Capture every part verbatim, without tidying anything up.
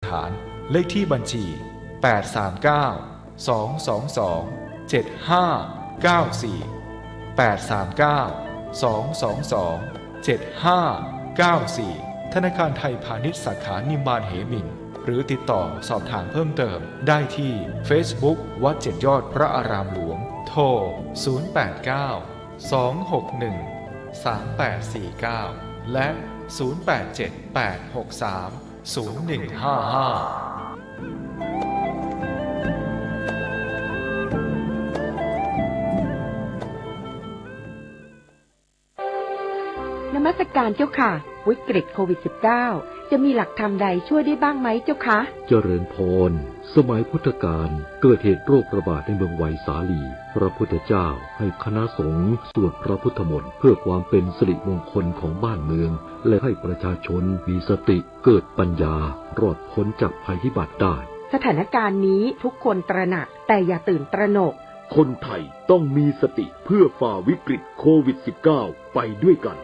ขาร เลขที่บัญชี แปดสามเก้า สองสองสอง เจ็ดห้าเก้าสี่ แปดสามเก้า สองสองสอง เจ็ดห้าเก้าสี่ ธนาคารไทยพาณิชย์สาขานิมมานเหมิน หรือติดต่อสอบถามเพิ่มเติมได้ที่เฟซบุ๊ก วัดเจ็ดยอดพระอารามหลวง โทร ศูนย์แปดเก้า สองหกหนึ่ง สามแปดสี่เก้า และ ศูนย์แปดเจ็ด แปดหกสาม ศูนย์หนึ่งห้าห้า นมัสการเจ้าค่ะ วิกฤตโควิดสิบเก้า จะมีหลักธรรมใดช่วยได้บ้างไหมเจ้าคะ เจริญพร สมัยพุทธกาลเกิดเหตุโรคระบาดในเมืองไวสาลี พระพุทธเจ้าให้คณะสงฆ์สวดพระพุทธมนต์เพื่อความเป็นสิริมงคลของบ้านเมือง และให้ประชาชนมีสติเกิดปัญญารอดพ้นจากภัยพิบัติได้ สถานการณ์นี้ทุกคนตระหนัก แต่อย่าตื่นตระหนก คนไทยต้องมีสติเพื่อฝ่าวิกฤตโควิดสิบเก้าไปด้วยกัน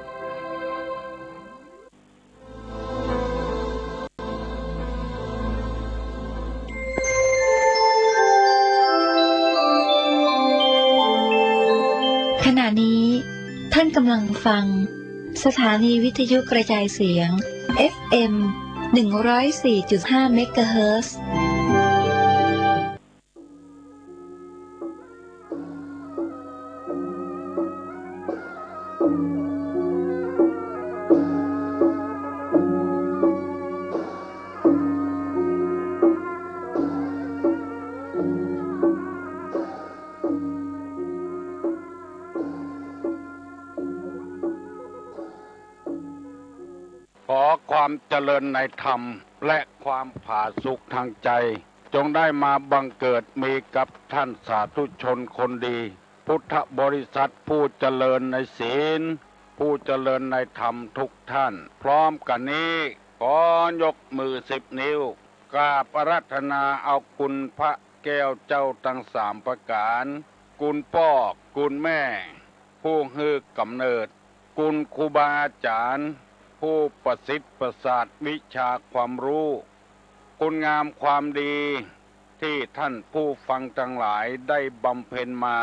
ขณะนี้ท่านกำลังฟังสถานีวิทยุกระจายเสียง เอฟเอ็ม หนึ่งร้อยสี่จุดห้า เมกะเฮิรตซ์ ขอความเจริญในธรรมและความผาสุกทางใจ จงได้มาบังเกิดมีกับท่านสาธุชนคนดี พุทธบริษัทผู้เจริญในศีล ผู้เจริญในธรรมทุกท่าน พร้อมกันนี้ ขอยกมือสิบนิ้ว กราบอาราธนาเอาคุณพระแก้วเจ้าทั้งสามประการ คุณป้อ คุณแม่ ผู้หื้อกำเนิด คุณครูบาอาจารย์ ผู้ประสิทธิ์ประสาทวิชาความรู้ คุณงามความดีที่ท่านผู้ฟังทั้งหลายได้บำเพ็ญมา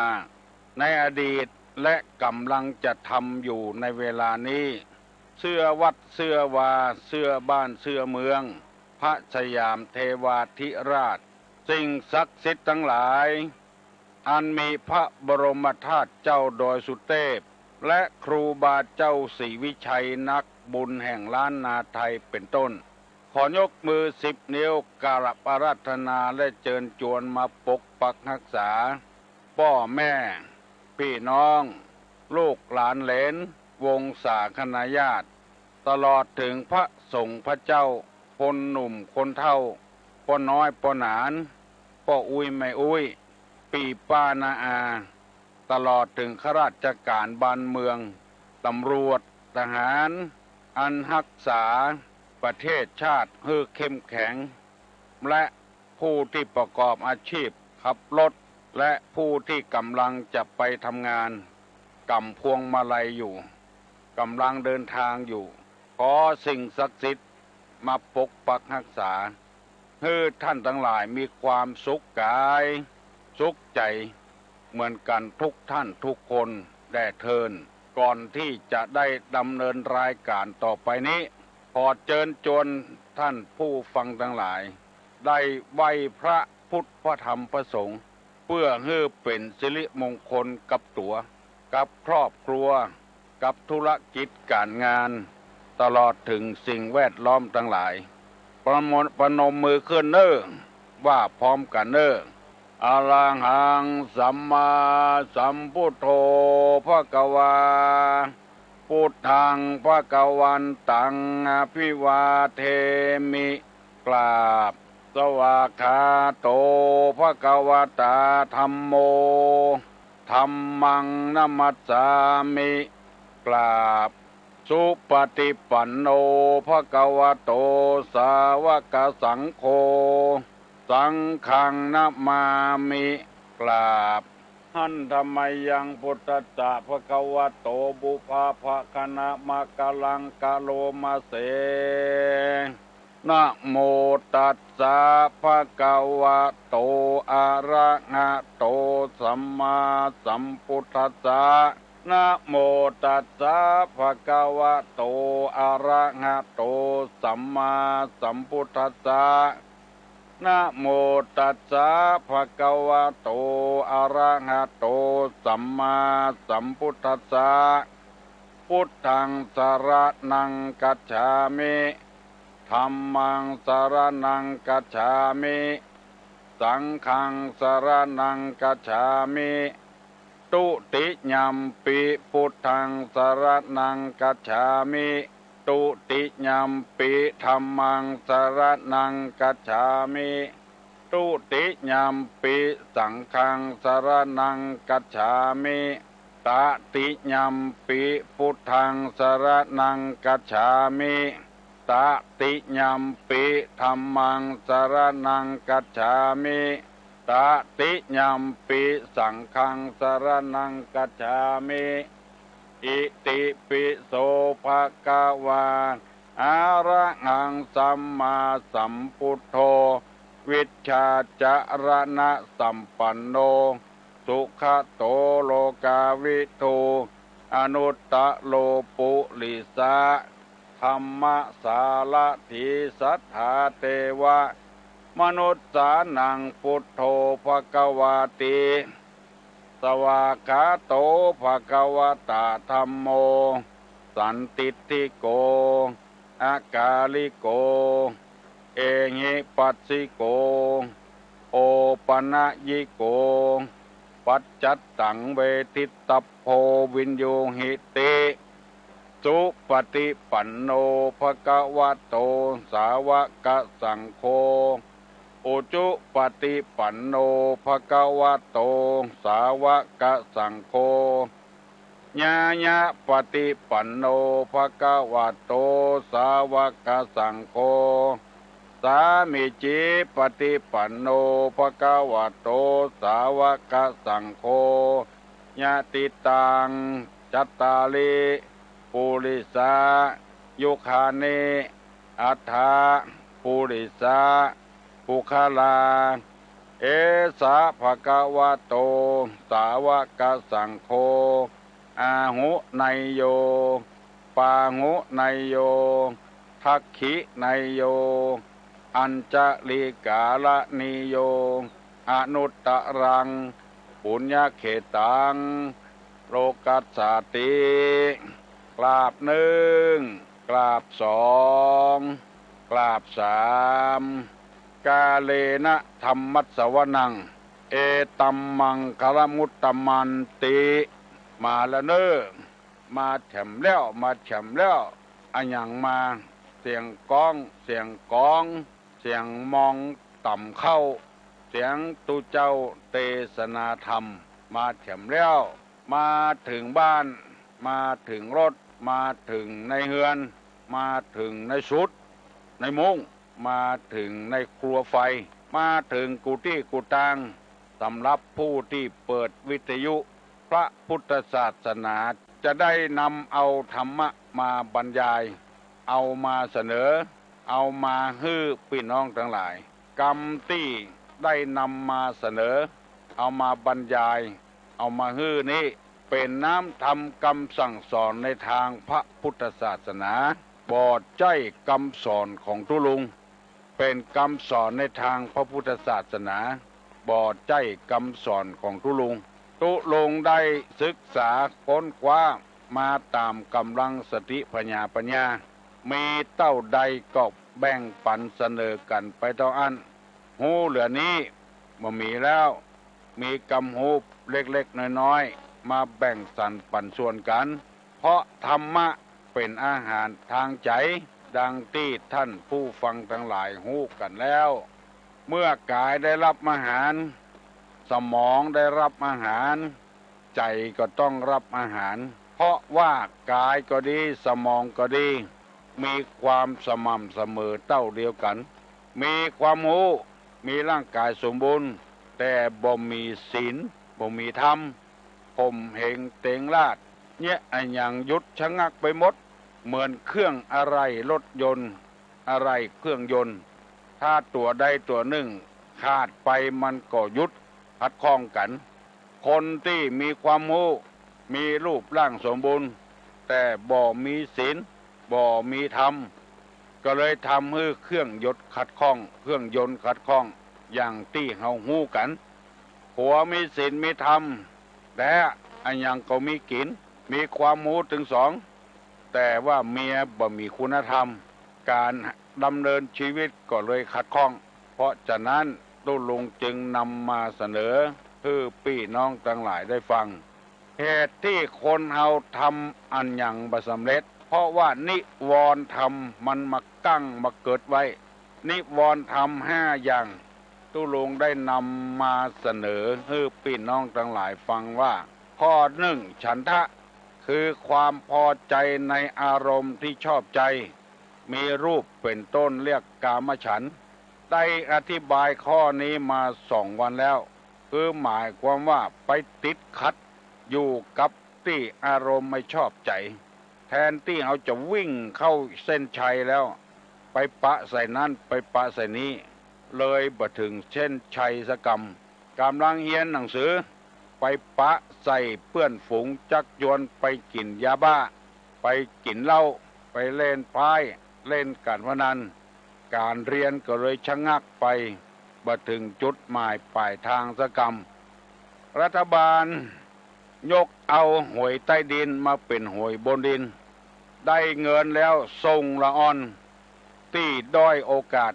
ในอดีต และกำลังจะทำอยู่ในเวลานี้ เสื้อวัดเสื้อวา เสื้อบ้านเสื้อเมือง พระสยามเทวาธิราช สิ่งศักดิ์สิทธิ์ทั้งหลาย อันมีพระบรมธาตุเจ้าดอยสุเทพ และครูบาเจ้าศรีวิชัยนักบุญแห่งล้านนาไทยเป็นต้น ขอยกมือสิบนิ้วกราบอาราธนาและเจิญจวนมาปกปักรักษา ป้อแม่ ปี้น้อง ลูกหลานเหลน วงศาคณาญาติ ตลอดถึงพระสงฆ์พระเจ้า คนหนุ่มคนเฒ่า ป้อน้อยป้อหนาน ป้ออุ๊ยแม่อุ๊ย ปี้ป้าน้าอา ตลอดถึงข้าราชการบ้านเมือง ตำรวจ ทหาร อันฮักษาประเทศชาติหื้อเข้มแข็ง และผู้ที่ประกอบอาชีพขับรถ และผู้ที่กำลังจะไปทำงาน กำพวงมาลัยอยู่ กำลังเดินทางอยู่ ขอสิ่งศักดิ์สิทธิ์มาปกปักรักษา หื้อท่านทั้งหลายมีความสุขกาย สุขใจ เหมือนกันทุกท่านทุกคนแด่เทอญ ก่อนที่จะได้ดำเนินรายการต่อไปนี้ ขอเจิญจวนท่านผู้ฟังทั้งหลาย ได้ไหว้พระพุทธพระธรรมพระสงฆ์ เพื่อหื้อเป๋นสิริมงคลกับตั๋ว กับครอบครัว กับธุรกิจก๋านงาน ตลอดถึงสิ่งแวดล้อมทั้งหลาย ประมวล ประนมมือขึ้นเน่อ ว่าพร้อมกันเน่อ อะระหัง สัมมาสัมพุทโธ ภะคะวา พุทธัง ภะคะวันตัง อะภิวาเทมิ กราบ สวากขาโต ภะคะวะตา ธัมโม ธัมมัง นะมัสสามิ กราบ สุปฏิปันโน ภะคะวะโต สาวกสังโฆ สังฆัง นะมามิ กราบ หันทะมะยัง พุทธัสสะ ภะคะวะโต ปุพพะภะคะนะมะกะลัง กะโรมะเส นะโมตัสสะ ภะคะวะโต อะระหะโต สัมมาสัมพุทธัสสะ นะโมตัสสะ ภะคะวะโต อะระหะโต สัมมาสัมพุทธัสสะ นะโมตัสสะ ภะคะวะโต อะระหะโต สัมมาสัมพุทธัสสะ พุทธัง สรณัง คัจฉามิ ธัมมัง สรณัง คัจฉามิ สังฆัง สรณัง คัจฉามิ ทุติยัมปิ พุทธัง สรณัง คัจฉามิ ทุติยัมปิ ธัมมัง สรณัง คัจฉามิ ทุติยัมปิ สังฆัง สรณัง คัจฉามิ ตติยัมปิ พุทธัง สรณัง คัจฉามิ ตติยัมปิ ธัมมัง สรณัง คัจฉามิ ตติยัมปิ สังฆัง สรณัง คัจฉามิ อิติปิโส ภะคะวา อะระหัง สัมมาสัมพุทโธ วิชชาจรณะสัมปันโน สุขะโต โลกาวิทู อนุตตะโร ปุริสะธัมมะสารถี สัทธาเตวะมนุสสานัง พุทโธ ภะคะวาติ สวากขาโต ภะคะวะตะ ธัมโม สันทิฏฐิโก อะกาลิโก เอหิปัสสิโก โอปะนะยิโก ปัจจัตตัง เวทิตตัพโพ วินยูหิติ สุปฏิปันโน ภะคะวะโต สาวะกะสังโฆ อุจุปฏิปันโน ภะคะวะโต สาวะกะสังโฆ ญาญะปฏิปันโน ภะคะวะโต สาวะกะสังโฆ สามีจิปฏิปันโน ภะคะวะโต สาวะกะสังโฆ ยะติตัง จัตตาริ ปุริสา ยุคานิ อัฏฐะ ปุริสา ปุคคลา เอสะ ภะคะวะโต สาวะกะสังโฆ อาหุเนยโย ปาหุเนยโย ทักขิเนยโย อัญชลีกาละนีโย อนุตตะรัง ปุญญะเขตัง โลกัสสาติ กราบนึ่ง กราบสอง กราบสาม กาเลนะ ธัมมัสสวนัง เอตัมมังคะละมุตตะมันติ มาแล้วเน่อ มาแถมแล้ว มาแถมแล้ว อะหยังมา เสียงก้อง เสียงก๋อง เสียงมองต่ำเข้า เสียงตุ๊เจ้าเตสนาธรรม มาแถมแล้ว มาเถิงบ้าน มาเถิงรถ มาเถิงในเฮือน มาเถิงในสุด ในมุ้ง มาเถิงในครัวไฟ มาเถิงกู้ตี้กู้ตาง สำหรับผู้ตี้เปิดวิทยุพระพุทธศาสนา จะได้นำเอาธรรมะมาบรรยาย เอามาเสนอ เอามาหื้อปี้น้องตังหลาย กำตี้ได้นำมาเสนอ เอามาบรรยาย เอามาหื้อนี้ เป๋นน้ำธรรมกำสั่งสอนในตางพระพุทธศาสนา บ่ใจ้กำสอนของตุ๊ลุง เป๋นกำสอนในตางพระพุทธศาสนา บ่ใจ้กำสอนของตุ๊ลุง ตุ๊ลุงได้ศึกษาค้นคว้ามาต๋ามก๋ำลังสติปัญญาปัญญา มีเต้าใดก็แบ่งปั๋นเสนอกั๋นไปเต้าอั้น ฮู้เหลือนี้บ่มีแล้ว มีกำฮู้เล็กๆ น้อยๆ มาแบ่งสรรปั๋นส่วนกั๋น เพราะธรรมะเป๋นอาหารตางใจ๋ ดังตี้ต้านผู้ฟังตังหลายฮู้กั๋นแล้ว เมื่อกายได้ฮับอาหาร สมองได้ฮับอาหาร ใจ๋ก็ต้องฮับอาหาร เพราะว่ากายก็ดี สมองก็ดี มีความสม่ำเสมอเต้าเดียวกั๋น มีความฮู้ มีร่างกายสมบูรณ์ แต่บ่มีศีล บ่มีธรรม ข่มเหงเตงราษฎร์ เยียะอะหยังหยุดชะงักไปหมด เหมือนเครื่องอะไหล่รถยนต์ อะไหล่เครื่องยนต์ ถ้าตั๋วใดตั๋วนึ่งขาดไปมันก็หยุดขัดข้องกั๋น คนตี้มีความฮู้ มีรูปร่างสมบูรณ์ แต่บ่มีศีล บ่มีธรรม ก็เลยทำหื้อเครื่องยนต์ขัดข้อง เครื่องยนต์ขัดข้อง อย่างตี้เฮาฮู้กั๋น ผัวมีศีลมีธรรมแต๊ อะหยังก็มีกิ๋น มีความฮู้ตึงสอง แต่ว่าเมียบ่มีคุณธรรม ก๋านดำเนินชีวิตก็เลยขัดข้อง เพราะฉะนั้นตุ๊ลุงจึงนำมาเสนอหื้อปี้น้องตังหลายได้ฟัง เหตุตี้คนเฮาทำอันหยังบ่สำเร็จ เพราะว่านิวรณ์ธรรมมันมากั้งมาเกิดไว้ นิวรณ์ธรรมห้าอย่าง ตุ๊ลุงได้นำมาเสนอหื้อปี้น้องตังหลายฟังว่า ข้อนึ่ง ฉันทะ คือความพอใจ๋ในอารมณ์ตี้ชอบใจ๋ มีรูปเป๋นต้นเรียกกามฉันท์ ได้อธิบายข้อนี้มาสองวันแล้ว คือหมายความว่าไปติดขัดอยู่กับตี้อารมณ์ไม่ชอบใจ๋ แทนตี้เฮาจะวิ่งเข้าเส้นชัยแล้ว ไปปะใส่นั้น ไปปะใส่นี้ เลยบ่เถิงเส้นชัยสักกำ ก๋ำลังเฮียนหนังสือ ไปปะใส่เปื้อนฝูง จักจวนไปกิ๋นยาบ้า ไปกิ๋นเหล้า ไปเล่นไพ่ เล่นก๋านพนัน ก๋านเฮียนก็เลยชะงักไป บ่เถิงจุดหมายป๋ายตางสักกำ รัฐบาลยกเอาหวยใต้ดินมาเป๋นหวยบนดิน ได้เงินแล้วส่งละอ่อนตี้ด้อยโอกาส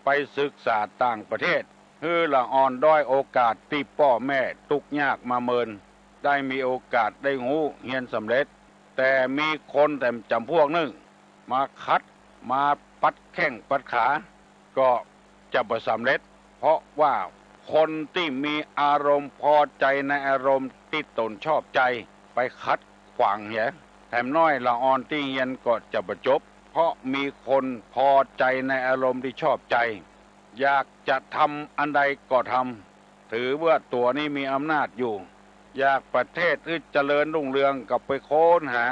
ไปศึกษาต่างประเทศ หื้อละอ่อนด้อยโอกาสตี้ป้อแม่ตุ๊กยากมาเมิน ได้มีโอกาสได้ฮู้เฮียนสำเร็จ แต่มีคนแถมจ๋ำพวกนึ่ง มาขัด มาปัดแข้งปัดขา ก็จะบ่สำเร็จ เพราะว่าคนตี้มีอารมณ์พอใจ๋ในอารมณ์ตี้ตนชอบใจ๋ ไปขัดขวางเหีย แถมน้อยละอ่อนตี้เฮียนก็จะบ่จบ เพราะมีคนพอใจ๋ในอารมณ์ตี้ชอบใจ๋ อยากจะทำอันใดก็ทำ ถือว่าตั๋วนี้มีอำนาจอยู่ อยากประเทศหื้อเจริญรุ่งเรืองก็ไปค้นหา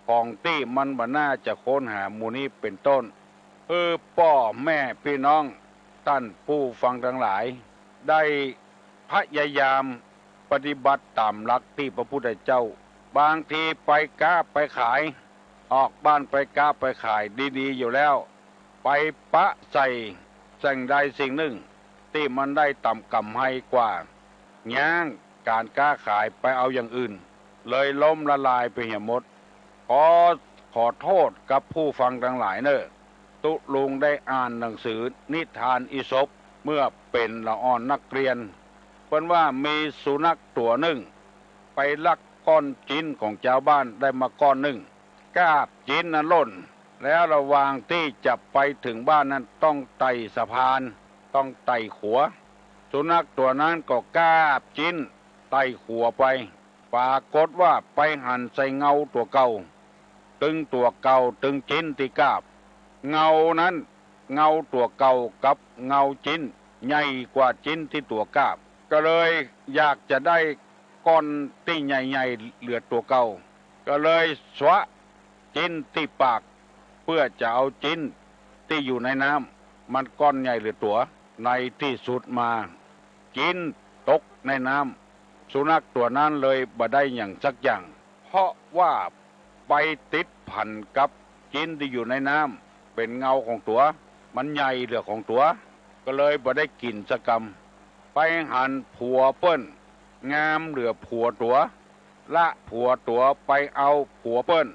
ของตี้มันบ่น่าจะค้นหา หมู่นี้เป๋นต้น หื้อป้อแม่ปี้น้องต้านผู้ฟังตังหลาย ได้พยายามปฏิบัติต๋ามหลักตี้พระพุทธเจ้า บางทีไปก๊าไปขาย ออกบ้านไปก๊าไปขายดีๆ อยู่แล้ว ไปปะใส่สิ่งใดสิ่งนึ่งตี้มันได้ต่ำก๋ำไรกว่า ย้างก๋านก๊าขายไปเอาอย่างอื่น เลยล้มละลายไปเหียหมด ขอ ขอโต้ษกับผู้ฟังตังหลายเน่อ ตุ๊ลุงได้อ่านหนังสือนิทานอีสปเมื่อเป๋นละอ่อนนักเฮียน เปิ้นว่ามีสุนัขตั๋วนึ่งไปลักก้อนจิ๊นของจาวบ้านได้มาก้อนนึ่ง กาบจิ๊นนั้นล่น แล้วระหว่างตี้จะไปเถิงบ้านนั้นต้องไต่สะพาน ต้องไต่ขัว สุนัขตั๋วนั้นก็กาบจิ๊นไต่ขัวไป ปรากฏว่าไปหันใส่เงาตั๋วเก่า ตึงตั๋วเก่าตึงจิ๊นตี้กาบ เงานั้น เงาตั๋วเก่ากับเงาจิ๊นใหญ่กว่าจิ๊นตี้ตั๋วกาบ ก็เลยอยากจะได้ก้อนตี้ใหญ่ๆ เหลือตั๋วเก่า ก็เลยสวะจิ๊นตี้ปาก เปื้อจะเอาจิ๊นตี้อยู่ในน้ำ มันก้อนใหญ่เหลือตั๋ว ในตี้สุดมา จิ๊นตกในน้ำ สุนัขตั๋วนั้นเลยบ่ได้หยังสักอย่าง เพราะว่าไปติดพันกับจิ๊นตี้อยู่ในน้ำ เป๋นเงาของตั๋ว มันใหญ่เหลือของตั๋ว ก็เลยบ่ได้กิ๋นสักกำ ไปหันผัวเปิ้นงามเหลือผัวตั๋ว ละผัวตั๋วไปเอาผัวเปิ้น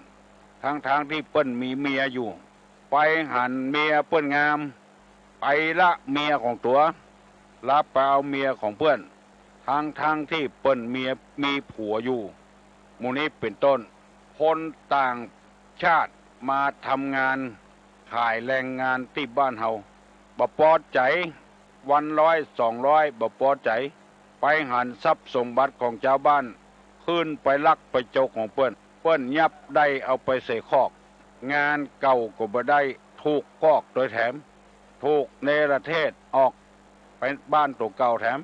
ทั้งๆ ตี้เปิ้นมีเมียอยู่ ไปหันเมียเปิ้นงาม ไปละเมียของตั๋ว ละไปเอาเมียของเปิ้น ทั้งๆ ตี้เปิ้นเมียมีผัวอยู่ หมู่นี้เป๋นต้น คนต่างชาติมาทำงานขายแรงงานตี้บ้านเฮา บ่ปอใจ๋ วันร้อยสองร้อย บ่ปอใจ๋ ไปหันทรัพย์สมบัติของจาวบ้าน ขึ้นไปลักไปจกของเปิ้น เปิ้นยับได้เอาไปใส่คอก งานเก่าก็บ่ได้ ถูกคอกโตยแถม ถูกเนรเทศออกไปบ้านตั๋วเก่าแถม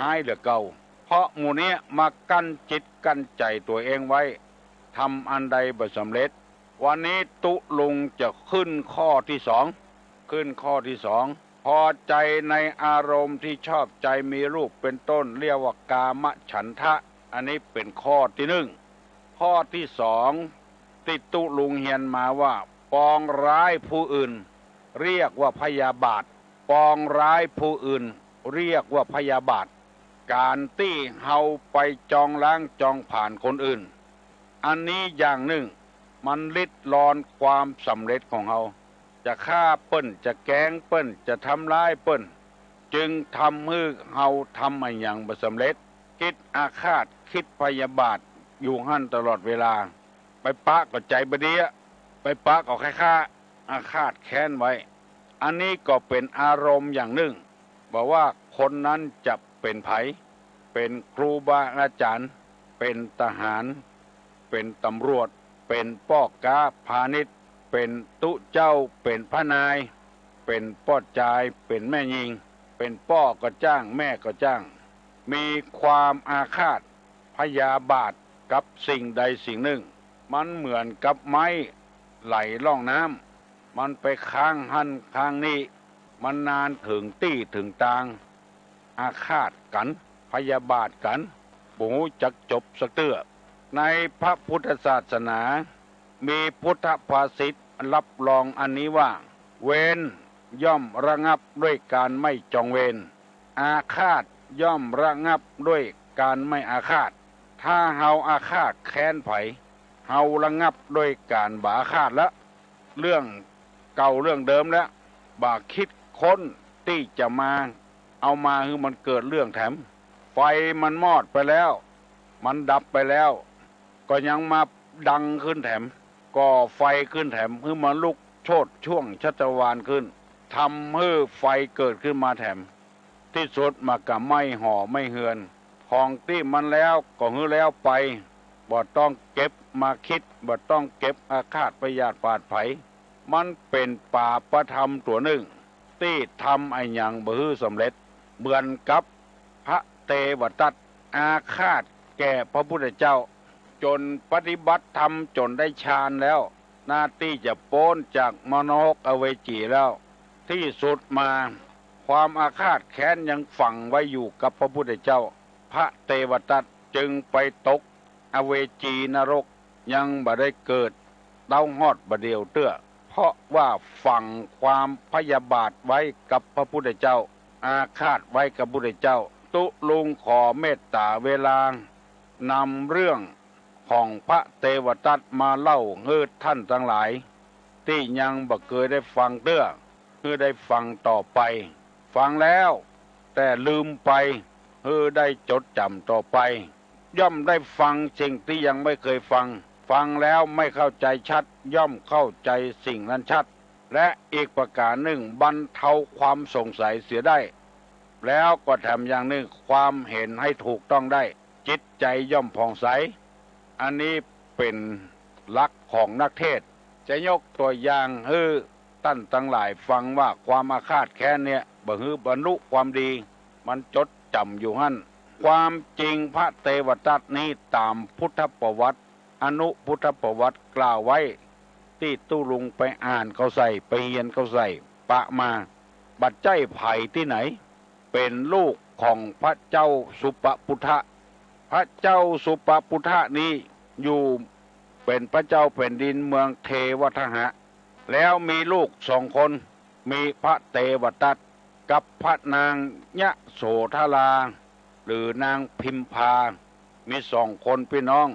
ฮ้ายเหลือเก่า เพราะหมู่เนี้ยมากั้นจิตกั้นใจ๋ตั๋วเองไว้ ทำอันใดบ่สำเร็จ วันนี้ตุ๊ลุงจะขึ้นข้อตี้สอง ขึ้นข้อที่สอง พอใจในอารมณ์ที่ชอบใจมีรูปเป็นต้น เรียกว่ากามฉันทะ อันนี้เป๋นข้อที่หนึ่ง ข้อที่สอง ตี้ตุ๊ลุงเฮียนมาว่า ปองร้ายผู้อื่น เรียกว่าพยาบาท ปองร้ายผู้อื่น เรียกว่าพยาบาท ก๋านตี้เฮาไปจองล้างจองผลาญคนอื่น อันนี้อย่างนึ่ง มันริดรอนความสำเร็จของเฮา จะฆ่าเปิ้น จะแกล้งเปิ้น จะทำร้ายเปิ้น จึงทำหื้อเฮาทำอะหยังบ่สำเร็จ กึ๊ดอาฆาต กึ๊ดพยาบาทอยู่หั้นตลอดเวลา ไปปะก็ใจ๋บ่ดีอะ ไปปะก็ใค่ฆ่า อาฆาตแค้นไว้ อันนี้ก็เป๋นอารมณ์อย่างนึ่ง บ่ว่าคนนั้นจะเป๋นใผ เป๋นครูบาอาจ๋ารย์ เป๋นทหาร เป๋นตำรวจ เป๋นป้อก๊าพาณิชย์ เป๋นตุ๊เจ้า เป๋นพระนาย เป๋นป้อจาย เป๋นแม่ญิง เป๋นป้อก็จ้าง แม่ก็จ้าง มีความอาฆาตพยาบาทกับสิ่งใดสิ่งนึ่ง มันเหมือนกับไม้ไหลล่องน้ำ มันไปค้างหั้นค้างนี้ มันนานเถิงตี้เถิงตาง อาฆาตกั๋น พยาบาทกั๋น บ่ฮู้จักจบสักเตื้อ ในพระพุทธศาสนา มีพุทธภาษิตรับรองอันนี้ว่า เวรย่อมระงับด้วยการไม่จองเวร อาฆาตย่อมระงับด้วยการไม่อาฆาต ถ้าเฮาอาฆาตแค้นใผ เฮาระงับด้วยการบ่อาฆาตละ เรื่องเก่าเรื่องเดิมแล้ว บ่าคิดค้นตี้จะมาเอามาหื้อมันเกิดเรื่องแถม ไฟมันมอดไปแล้ว มันดับไปแล้ว ก็ยังมาดังขึ้นแถม ก่อไฟขึ้นแถม หื้อมันลุกโชติช่วงชัชวาลขึ้น ทำหื้อไฟเกิดขึ้นมาแถม ตี้สุดมันก็ไหม้ห่อไหม้เฮือน ของตี้มันแล้วก็หื้อแล้วไป บ่ต้องเก็บมาคิด บ่ต้องเก็บอาฆาตพยาบาทใผ มันเป๋นปาปธรรมตั๋วนึ่ง ตี้ทำอะหยังบ่หื้อสำเร็จ เหมือนกับพระเตวทัตอาฆาตแก่พระพุทธเจ้า จ๋นปฏิบัติธรรมจ๋นได้ฌานแล้ว นาตี้จะป๊นจากมนรกอเวจีแล้ว ตี้สุดมา ความอาฆาตแค้นยังฝังไว้อยู่กับพระพุทธเจ้า พระเตวทัตจึงไปตกอเวจีนรก ยังบ่ได้เกิดเต๊าฮอดบ่าเดี่ยวเตื้อ เพราะว่าฝังความพยาบาทไว้กับพระพุทธเจ้า อาฆาตไว้กับพุทธเจ้า ตุ๊ลุงขอเมตต๋าเวลานำเรื่องของพระเตวทัตมาเล่าหื้อท่านตังหลาย ตี้ยังบ่เกยได้ฟังเตื้อ หื้อได้ฟังต่อไป ฟังแล้วแต่ลืมไป หื้อได้จดจ๋ำต่อไป ย่อมได้ฟังสิ่งตี้ยังไม่เกยฟัง ฟังแล้วไม่เข้าใจ๋ชัด ย่อมเข้าใจ๋สิ่งนั้นชัด และอีกประก๋านนึ่ง บรรเทาความสงสัยเสียได้ แล้วก็แถมอย่างนึ่ง ความเห็นให้ถูกต้องได้ จิตใจ๋ย่อมผ่องใส อันนี้เป๋นหลักของนักเทศน์ จะยกตั๋วอย่างหื้อต้านตังหลายฟังว่าความอาฆาตแค้นเนี่ย บ่หื้อบรรลุความดี มันจดจ๋ำอยู่หั้น ความจริงพระเตวทัตนี้ต๋ามพุทธประวัติ อนุพุทธประวัติกล่าวไว้ ตี้ตุ๊ลุงไปอ่านเข้าใส่ ไปเฮียนเข้าใส่ ปะมา บ่ใจ้ใผตี้ไหน เป๋นลูกของพระเจ้าสุปปุทธะ พระเจ้าสุปปุทธะนี้อยู่เป๋นพระเจ้าแผ่นดินเมืองเทวทหะ แล้วมีลูกสองคน มีพระเตวทัตกับพระนางยโสธรา หรือนางพิมพา มีสองคนปี้น้อง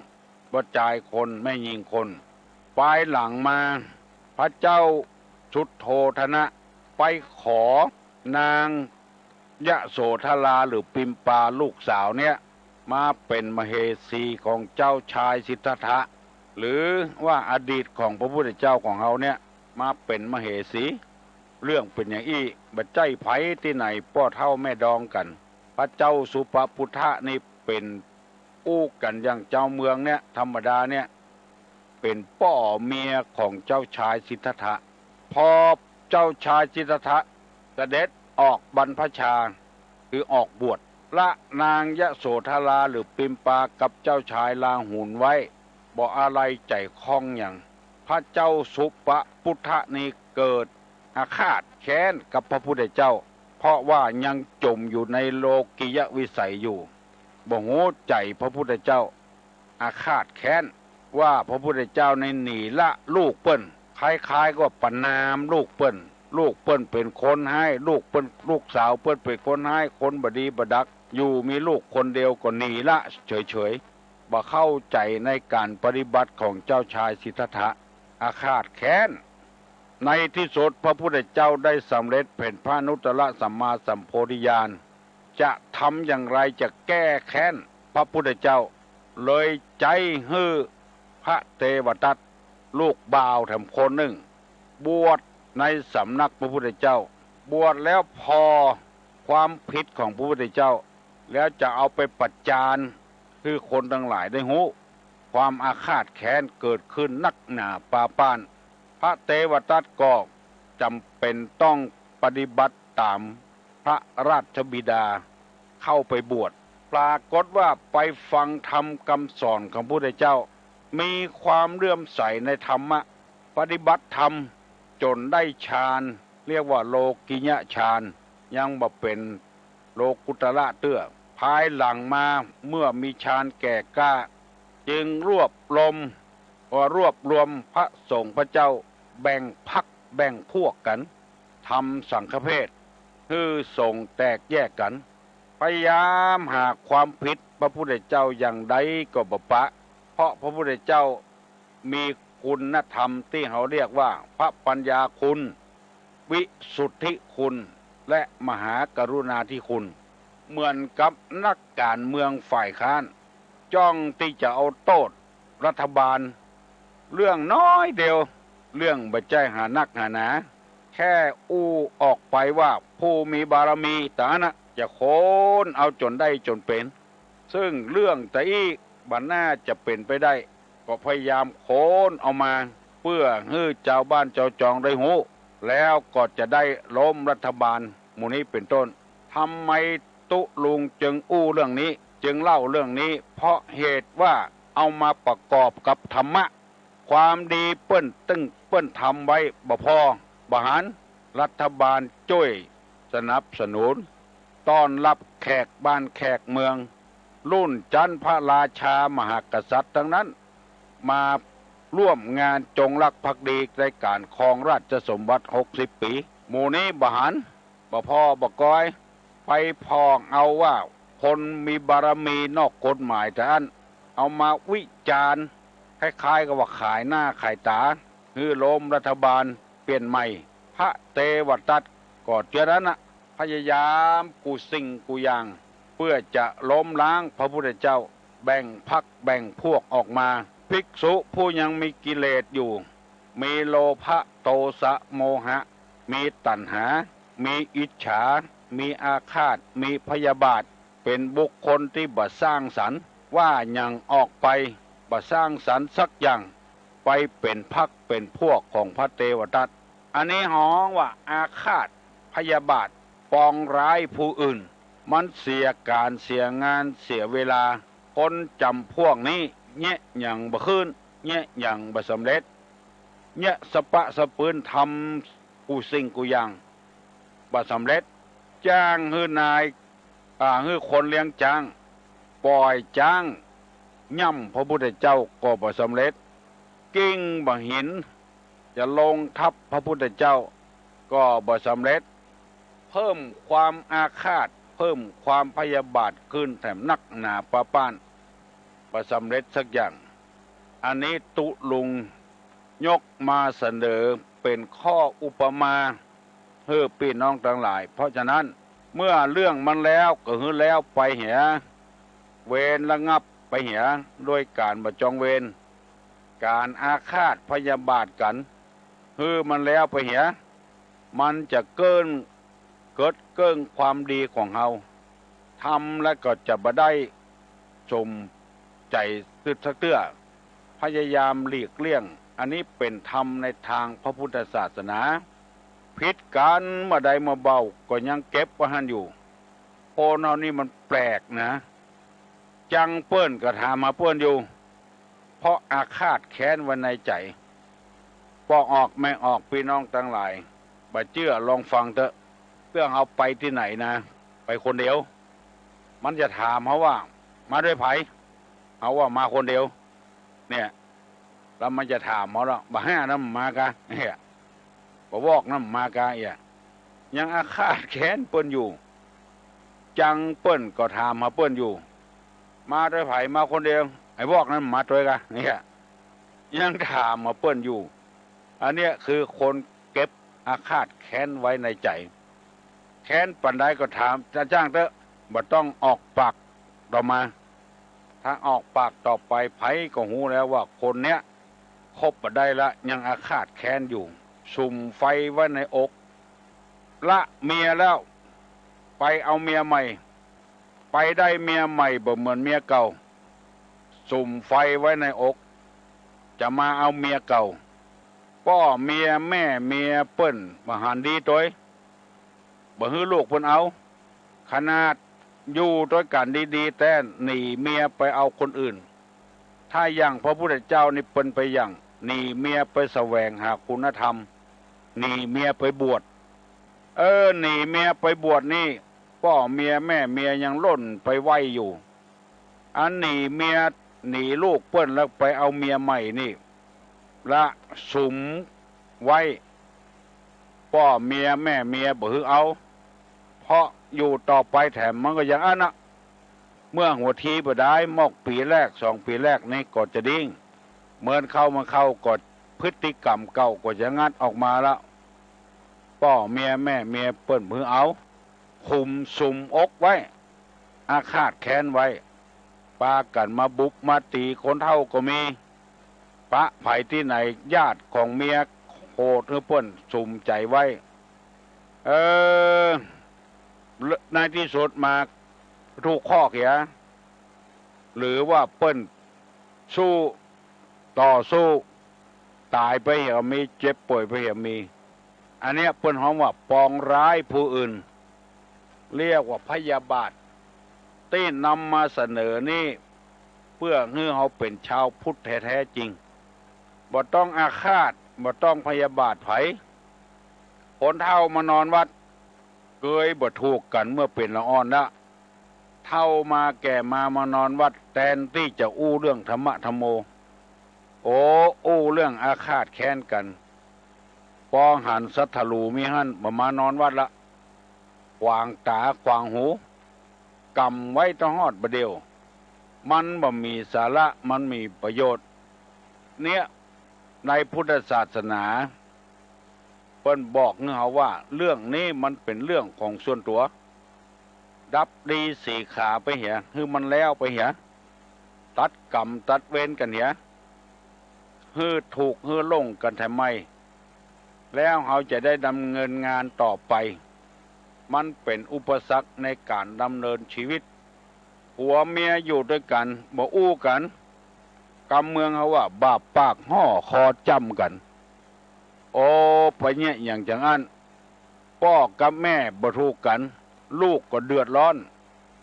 ป้อจายคน แม่ญิงคน ปายหลังมา พระเจ้าสุโธทนะไปขอนางยโสธราหรือพิมพาลูกสาวเนี่ย มาเป๋นมเหสีของเจ้าชายสิทธัตถะ หรือว่าอดีตของพระพุทธเจ้าของเฮาเนี่ย มาเป๋นมเหสี เรื่องเป๋นอย่างอี้ บ่ใจ้ใผตี้ไหน ป้อเฒ่าแม่ดองกั๋น พระเจ้าสุปปุทธะนี่เป๋นอู้กั๋นอย่างจาวเมืองเนี่ย ธรรมดาเนี่ย เป๋นป้อเมียของเจ้าชายสิทธัตถะ พอเจ้าชายสิทธัตถะเสด็จออกบรรพชา คือออกบวช ละนางยโสธราหรือพิมพากับเจ้าชายลาหุลไว้ บ่อาลัยใจ๋ข้องหยัง พระเจ้าสุปปุทธะนี้เกิด อาฆาตแค้นกับพระพุทธเจ้า เพราะว่ายังจ๋มอยู่ในโลกิยวิสัยอยู่ บ่ฮู้ใจ๋พระพุทธเจ้า อาฆาตแค้นว่าพระพุทธเจ้าในหนีละลูกเปิ้น คล้ายๆ ก็ประณามลูกเปิ้น ลูกเปิ้นเป๋นคนฮ้าย ลูกเปิ้น ลูกสาวเปิ้นเป๋นคนฮ้าย คนบ่ดีบ่ดัก อยู่มีลูกคนเดียวก็หนีละเฉยๆ บ่เข้าใจ๋ในก๋านปฏิบัติของเจ้าชายสิทธัตถะ อาฆาตแค้น ในที่สุดพระพุทธเจ้าได้สำเร็จเป๋นพระอนุตตรสัมมาสัมโพธิญาณ จะทำอย่างไรจะแก้แค้นพระพุทธเจ้า เลยใจ๊หื้อพระเทวทัตลูกบ่าวแถมคนนึ่ง บวชในสำนักพระพุทธเจ้า บวชแล้วผ่อความผิดของพระพุทธเจ้า แล้วจะเอาไปประจานหื้อคนตังหลายได้ฮู้ ความอาฆาตแค้นเกิดขึ้นนักหนาปาป้าน พระเทวทัตก็จ๋ำเป๋นต้องปฏิบัติต๋ามพระราชบิดา เข้าไปบวช ปรากฏว่าไปฟังธรรมกำสอนของพระพุทธเจ้า มีความเลื่อมใสในธรรมะ ปฏิบัติธรรมจ๋นได้ฌาน เรียกว่าโลกิยฌาน ยังบ่เป๋นโลกุตตระเตื้อ ภายหลังมาเมื่อมีฌานแก่กล้า จึงรวบรวม ว่ารวบรวมพระสงฆ์พระเจ้า แบ่งพรรคแบ่งพวกกั๋น ทำสังฆเพศ หื้อสงฆ์แตกแยกกั๋น พยายามหาความผิดพระพุทธเจ้าอย่างใดก็บ่ปะ เพราะพระพุทธเจ้ามีคุณธรรมตี้เฮาเรียกว่าพระปัญญาคุณ วิสุทธิคุณ และมหากรุณาธิคุณ เหมือนกับนักก๋านเมืองฝ่ายค้าน จ้องตี้จะเอาโต้ษรัฐบาล เรื่องน้อยเดียว เรื่องบ่ใจ้หานักหาหนา แค่อู้ออกไปว่าผู้มีบารมีต๋าอั้นนะ จะโค้นเอาจ๋นได้จ๋นเป๋น ซึ่งเรื่องตะอี้บ่น่าจะเป๋นไปได้ ก็พยายามโค้นเอามา เปื้อหื้อจาวบ้านจาวจองได้ฮู้ แล้วก็จะได้ล้มรัฐบาล หมู่นี้เป๋นต้น ทำไมตุ๊ลุงจึงอู้เรื่องนี้ จึงเล่าเรื่องนี้ เพราะเหตุว่าเอามาประกอบกับธรรมะ ความดีเปิ้นตึงเปิ้นทำไว้บ่ผ่อ บ่หัน รัฐบาลจ้วยสนับสนุน ต้อนรับแขกบ้านแขกเมือง รุ่นจั๊นพระราชามหากษัตริย์ตังนั้น มาร่วมงานจงรักภักดีในก๋านครองราชสมบัติหกสิบปี๋ หมู่นี้บ่หัน บ่ผ่อบ่กอย ไปผ่องเอาว่าคนมีบารมีนอกกฎหมายต๋าอั้น เอามาวิจารณ์ คล้ายๆ กับว่าขายหน้าขายต๋า หื้อล้มรัฐบาลเปลี่ยนใหม่ พระเทวทัตก็เจื้อนั้นนะ พยายามกู้สิ่งกู้อย่าง เปื้อจะล้มล้างพระพุทธเจ้า แบ่งพรรคแบ่งพวกออกมา ภิกษุผู้ยังมีกิเลสอยู่ มีโลภะ โทสะ โมหะ มีตัณหา มีอิจฉา มีอาฆาต มีพยาบาท เป๋นบุคคลตี้บ่สร้างสรรค์ ว่าหยังออกไป บ่สร้างสรรค์สักอย่าง ไปเป๋นพรรคเป๋นพวกของพระเทวทัต อันนี้ฮ้องว่าอาฆาตพยาบาท ปองร้ายผู้อื่น มันเสียก๋านเสียงานเสียเวลา คนจ๋ำพวกนี้เยียะหยังบ่ขึ้น เยียะหยังบ่สำเร็จ เยียะสะปะสะปืน ทำกู้สิ่งกู้อย่างบ่สำเร็จ จ้างหื้อนาย อ่า หื้อคนเลี้ยงจ๊าง ป่อยจ๊างย่ำพระพุทธเจ้าก็บ่สำเร็จ กลิ้งบ่าหินจะลงทับพระพุทธเจ้าก็บ่สำเร็จ เพิ่มความอาฆาต เพิ่มความพยาบาทขึ้นแถมนักหนาปาป้าน บ่สำเร็จสักอย่าง อันนี้ตุ๊ลุงยกมาเสนอเป๋นข้ออุปมา หื้อปี้น้องตังหลาย เพราะฉะนั้น เมื่อเรื่องมันแล้วก็หื้อแล้วไปเหีย เวรระงับไปเหีย ด้วยก๋านบ่จองเวร ก๋านอาฆาตพยาบาทกั๋น หื้อมันแล้วไปเหีย มันจะเกิน เกิดเกิ่งความดีของเฮา ทำแล้วก็จะบ่ได้สมใจ๋สักเตื้อ พยายามหลีกเลี่ยง อันนี้เป๋นธรรมในตางพระพุทธศาสนา ผิดกั๋นเมื่อใดเมื่อเบาก็ยังเก็บไว้หั้นอยู่ คนเฮานี่มันแปลกนะ จังเปิ้นก็ถามหาเปิ้นอยู่ เพราะอาฆาตแค้นไว้ในใจ๋ ป้อออกแม่ออกปี้น้องตังหลาย บ่เจื้อลองฟังเต๊อะ เตื้อเฮาไปตี้ไหนนะ ไปคนเดียว มันจะถามเฮาว่า มาด้วยใผ เฮาว่ามาคนเดียว เนี่ย แล้วมันจะถามเฮาละ บ่าห้านั้นมากา เนี่ย บ่าวอกนั้นมากา เนี่ย ยังอาฆาตแค้นเปิ้นอยู่ จังเปิ้นก็ถามหาเปิ้นอยู่ มาด้วยใผ มาคนเดียว ไอ้วอกนั้นมาด้วยกา เนี่ย ยังถามหาเปิ้นอยู่ อันเนี้ยคือคนเก็บอาฆาตแค้นไว้ในใจ๋ แค้นปานใดก็ถามจะจ้างเต๊อะ บ่ต้องออกปากต่อมา ถ้าออกปากต่อไปใผก็ฮู้แล้วว่าคนเนี้ยคบบ่ได้ละ ยังอาฆาตแค้นอยู่ สุมไฟไว้ในอก ละเมียแล้ว ไปเอาเมียใหม่ ไปได้เมียใหม่บ่เหมือนเมียเก่า สุมไฟไว้ในอก จะมาเอาเมียเก่า ป้อเมียแม่เมียเปิ้นบ่หันดีตวย บ่หื้อลูกเปิ้นเอา ขนาดอยู่ตวยกั๋นดีๆ แต๊หนีเมียไปเอาคนอื่น ถ้าอย่างพระพุทธเจ้านี่เปิ้นไปอย่าง หนีเมียไปแสวงหาคุณธรรม หนีเมียไปบวช เออ หนีเมียไปบวชนี่ ป้อเมียแม่เมียยังล่นไปไหว้อยู่ อันหนีเมียหนีลูกเปิ้นแล้วไปเอาเมียใหม่นี่ ละสุมไว้ ป้อเมียแม่เมียบ่หื้อเอา เพราะอยู่ต่อไปแถมมันก็อย่างอั้นนะ เมื่อหัวทีบ่ได้มอกปี๋แรกสองปี๋แรกนี่ก็จะดิ้ง เหมือนเข้ามาเข้าก็พฤติกรรมเก่าก็จะงัดออกมาละ ป้อเมียแม่เมียเปิ้นบ่หื้อเอา คุมสุมอกไว้ อาฆาตแค้นไว้ ปากั๋นมาบุบมาตี๋คนเฒ่าก็มี ปะใผตี้ไหนญาติของเมียโหดหื้อเปิ้นสุมใจ๋ไว้ เออ ในตี้สุดมาถูกข้อเหีย หรือว่าเปิ้นสู้ ต่อสู้ ต๋ายไปเหียมี เจ็บป่วยไปเหียมี อันเนี้ยเปิ้นฮ้องว่าปองร้ายผู้อื่น เรียกว่าพยาบาท ตี้นำมาเสนอนี่ เปื้อหื้อเฮาเป๋นจาวพุทธแท้ๆ จริง บ่ต้องอาฆาต บ่ต้องพยาบาทใผ คนเฒ่ามานอนวัด เกยบ่ถูกกั๋นเมื่อเป๋นละอ่อนละ เฒ่ามาแก่มามานอนวัด แตนตี้จะอู้เรื่องธรรมะธัมโม โอ้ อู้เรื่องอาฆาตแค้นกั๋น ปอหันสัตว์ทะลูมีหั้นบ่มานอนวัดละ ขวางต๋าขวางหู กำไว้ตะฮอดบ่าเดี่ยว มันบ่มีสาระ มันมีประโยชน์ เนี่ย ในพุทธศาสนา เปิ้นบอกหื้อเฮาว่า เรื่องนี้มันเป๋นเรื่องของส่วนตั๋ว ดับดีสีขาไปเหีย หื้อมันแล้วไปเหีย ตัดกรรมตัดเวรกั๋นเหีย หื้อถูกหื้อโล่งกั๋นแถมไม่ แล้วเฮาจะได้ดำเนินงานต่อไป มันเป๋นอุปสรรคในก๋านดำเนินชีวิต ผัวเมียอยู่ตวยกั๋น บ่อู้กั๋น กำเมืองเฮาว่า บาปปากฮ้อคอจ้ำกั๋น โอ้ ไปเยียะอย่างจังอั้น ป้อกับแม่บ่ถูกกั๋น ลูกก็เดือดร้อน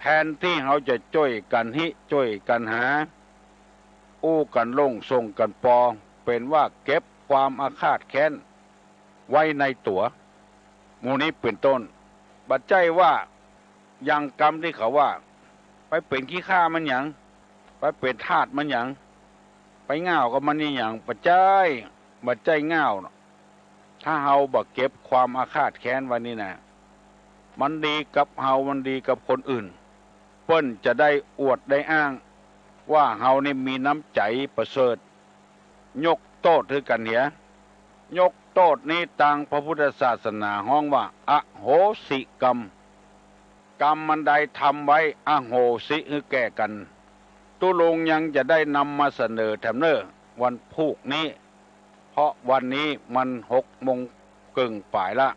แทนตี้เฮาจะจ้วยกั๋นฮิ จ้วยกั๋นหา อู้กั๋นโล่ง ส่งกั๋นปอ เป๋นว่าเก็บความอาฆาตแค้นไว้ในตั๋ว หมู่นี้เป๋นต้น บ่ใจ้ว่า อย่างกำตี้เขาว่า ไปเป๋นขี้ข้ามันหยัง ไปเป๋นทาสมันหยัง ไปง่าวกับมันนี่หยัง บ่ใจ้ บ่ใจ้ง่าว ถ้าเฮาบ่เก็บความอาฆาตแค้นไว้นี่นะ มันดีกับเฮา มันดีกับคนอื่น เปิ้นจะได้อวดได้อ้าง ว่าเฮานี่มีน้ำใจ๋ประเสริฐ ยกโต้ษหื้อกั๋นเหีย ยกโต้ษนี้ตางพระพุทธศาสนาฮ้องว่า อโหสิกรรม กรรมอันใดทำไว้ อโหสิหื้อแก่กั๋น ตุ๊ลุงยังจะได้นำมาเสนอแถมเน่อ วันพูกนี้ เพราะวันนี้มันหกโมงเกิ่งป๋ายละ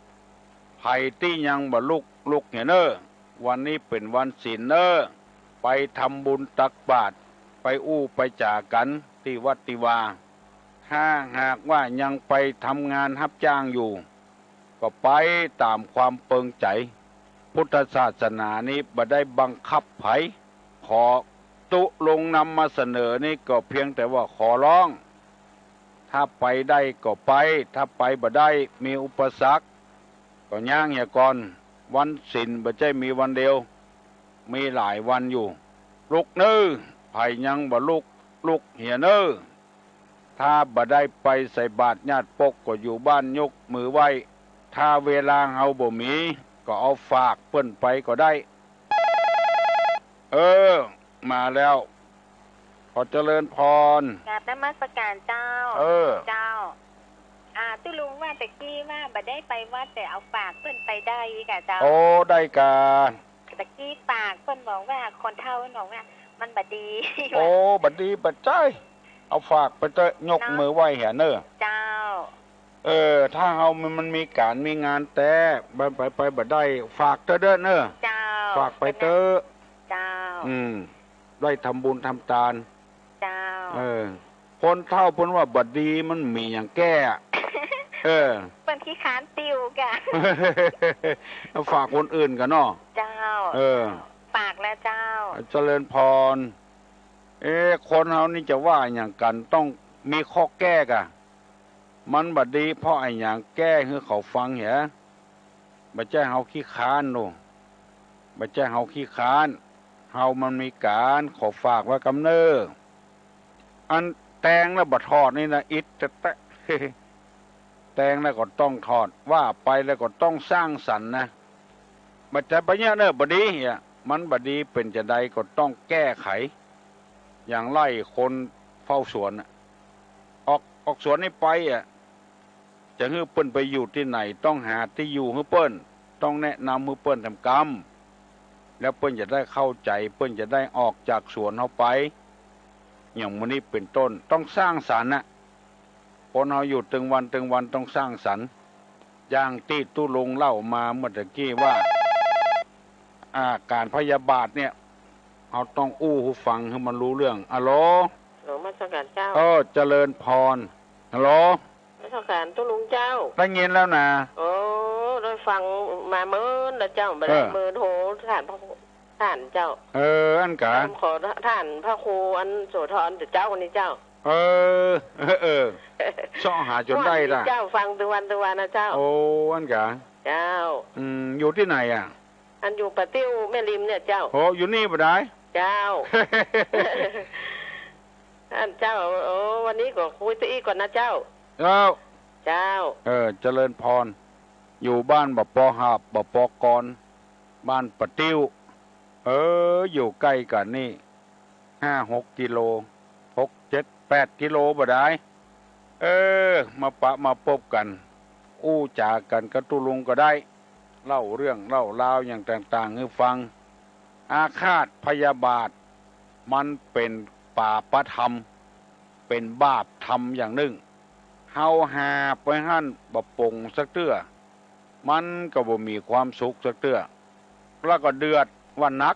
ใผตี้ยังบ่ลุก ลุกเหียเน่อ วันนี้เป๋นวันศีลเน่อ ไปทำบุญตักบาตร ไปอู้ไปจ๋ากั๋นตี้วัดตี้วา ถ้าหากว่ายังไปทำงานฮับจ้างอยู่ ก็ไปต๋ามความเปิงใจ๋ พุทธศาสนานี้บ่ได้บังคับใผ ขอตุ๊ลุงนำมาเสนอนี้ก็เพียงแต่ว่าขอร้อง ถ้าไปได้ก็ไป ถ้าไปบ่ได้มีอุปสรรค ก็ยังเหียก่อน วันศีลบ่ใจ้มีวันเดียว มีหลายวันอยู่ ลุกเน่อ ใผยังบ่ลุก ลุกเหียเน่อ ถ้าบ่ได้ไปใส่บาตรญาติปกก็อยู่บ้านยกมือไหว้ ถ้าเวลาเฮาบ่มี ก็เอาฝากเปิ้นไปก็ได้ เออ มาแล้ว ขอเจริญพร กราบนมัสการเจ้า เออ เจ้า อ่า ตุ๊ลุงว่าตะกี้ว่าบ่ได้ไปวัด แต่เอาฝากเปิ้นไปได้ก่ะเจ้า โอ้ ได้ก่ะ ตะกี้ฝากเปิ้นบอกว่าคนเฒ่าบอกว่ามันบ่ดี โอ้ บ่ดีบ่ใจ้ เอาฝากไปเต๊อะ ยกมือไหว้เหียเน่อ เจ้า เออ ถ้าเฮามัน มันมีก๋านมีงานแต๊ ไป ไป ไปบ่ได้ ฝากเต๊อะเน่อ เจ้า ฝากไปเต๊อะ เจ้า อืม ได้ทำบุญทำตาน เจ้า เออ คนเฒ่าเปิ้นว่าบ่ดีมันมีหยังแก้อะ เออ เปิ้นขี้ค้านปิ้วก่ะ ฝากคนอื่นก่ะเนาะ เจ้า เออ ฝากแล้วเจ้า เจริญพร เอ๊ะ คนเฮานี่จะว่าหยังกั๋น ต้องมีข้อแก้ก่ะ มันบ่ดีเพราะอะหยัง แก้หื้อเขาฟังเหีย บ่ใจ้เฮาขี้ค้านโน่ บ่ใจ้เฮาขี้ค้าน เฮามันมีก๋าน ขอฝากไว้กำเน่อ อันแต่งแล้วบ่ถอดนี่นะ อิดแต๊ะๆ แต่งแล้วก็ต้องถอด ว่าไปแล้วก็ต้องสร้างสรรค์นะ บ่ใจ้ไปเยียะเน่อ บ่ดีเหีย มันบ่ดีเป๋นจาใดก็ต้องแก้ไข อย่างไล่คนเฝ้าสวนน่ะ ออก ออกสวนนี่ไปอะ จะหื้อเปิ้นไปอยู่ตี้ไหน ต้องหาตี้อยู่หื้อเปิ้น ต้องแนะนำหื้อเปิ้นแถมกำ แล้วเปิ้นจะได้เข้าใจ๋ เปิ้นจะได้ออกจากสวนเฮาไป อย่างมื้อนี้เป๋นต้น ต้องสร้างสรรค์น่ะ คนเฮาอยู่ตึงวันตึงวันต้องสร้างสรรค์ อย่างตี้ตุ๊ลุงเล่ามาเมื่อตะกี้ว่า อ่า ก๋านพยาบาทเนี่ย เฮาต้องอู้หื้อฟังหื้อมันฮู้เรื่อง อะโหล นมัสการเจ้า เออ เจริญพร ฮัลโหล นมัสการตุ๊ลุงเจ้า ได้ยินแล้วนะ โอ้ ได้ฟังมาเมินแล้วเจ้า บ่ได้ เออ เมินโห ท่านพระ ท่านเจ้า เออ อั้นกา ผมขอท่านพระครูอันโสธรเจ้านี่เจ้า เออ เออ เออ เซาะหาจ๋นได้ละ เจ้า ฟังตึงวันตึงวันนะเจ้า โอ้ อั้นกา เจ้า อืม อยู่ตี้ไหนอะ อันอยู่ป่าติ้วแม่ริมเนี่ยเจ้า โอ้ อยู่นี่บ่ดาย เจ้า ท่านเจ้า โอ้ วันนี้ก็คุยตี้อี้ก่อนนะเจ้า เจ้า เจ้า เออ เจริญพร อยู่บ้านบ่ปอหาบ บ่ปอกร บ้านป่าติ้ว เออ อยู่ใก้กั๋นนี่ ห้าหกกิโล หกเจ็ดแปดกิโลบ่ดาย เออ มาปะมาปบกั๋น อู้จ๋ากั๋นกับตุ๊ลุงก็ได้ เล่าเรื่องเล่าราวอย่างต่างๆ หื้อฟัง อาฆาตพยาบาท มันเป๋นปาปธรรม เป๋นบาปธรรมอย่างนึ่ง เฮาหาบไว้หั้นบ่ป๋งสักเตื้อ มันก็บ่มีความสุขสักเตื้อ แล้วก็เดือดว่านัก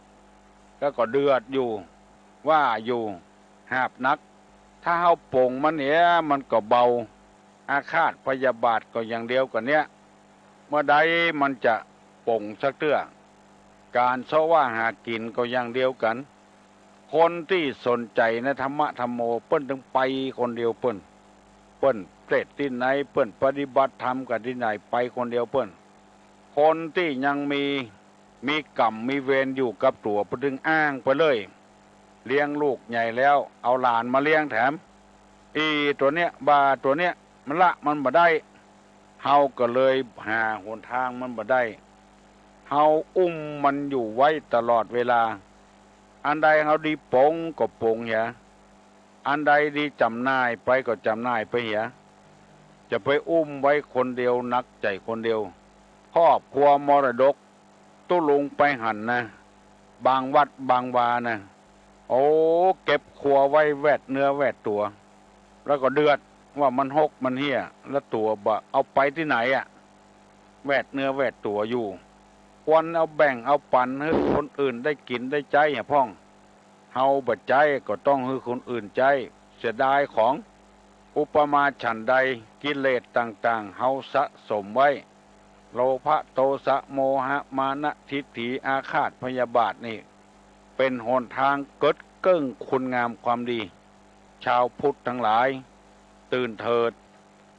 แล้วก็เดือดอยู่ ว่าอยู่ หาบนัก ถ้าเฮาป๋งมันเหีย มันก็เบา อาฆาตพยาบาทก็อย่างเดียวกั๋นเนี่ย เมื่อใดมันจะป๋งสักเตื้อ ก๋านเซาะว่าหากิ๋นก็อย่างเดียวกั๋น คนตี้สนใจ๋ในธรรมะธรรมโม เปิ้นตึงไปคนเดียวเปิ้น เปิ้นเตศน์ตี้ไหน เปิ้นปฏิบัติธรรมกั๋นตี้ไหน ไปคนเดียวเปิ้น คนตี้ยังมี มีกรรมมีเวรอยู่กับตั๋ว เปิ้นตึงอ้างไปเลย เลี้ยงลูกใหญ่แล้ว เอาหลานมาเลี้ยงแถม อี่ตั๋วเนี้ย บ่าตั๋วเนี้ย มันละมันบ่ได้ เฮาก็เลยหาหนตางมันบ่ได้ เฮาอุ้มมันอยู่ไว้ตลอดเวลา อันใดเฮาดีป๋งก็ป๋งเหีย อันใดดีจ๋ำหน่ายไปก็จ๋ำหน่ายไปเหีย จะไปอุ้มไว้คนเดียว หนักใจ๋คนเดียว ครอบครัวมรดก ตุ๊ลุงไปหั้นนะ บางวัดบางวานะ โอ้ เก็บครัวไว้แวดเนื้อแวดตั๋ว แล้วก็เดือดว่ามันหกมันเหี่ย แล้วตั๋วบ่าเอาไปตี้ไหนอะ แวดเนื้อแวดตั๋วอยู่ ควรเอาแบ่งเอาปั๋นหื้อคนอื่นได้กิ๋นได้ใจ๊เหียพ่อง เฮาบ่ใจ๊ก็ต้องหื้อคนอื่นใจ๊ เสียดายของ อุปมาฉันใด กิเลสต่างๆ เฮาสะสมไว้ โลภะ โทสะ โมหะ มานะ ทิฏฐิ อาฆาตพยาบาทนี่ เป๋นหนตางเกิดเกิ่งคุณงามความดี ชาวพุทธทั้งหลาย ตื่นเถิด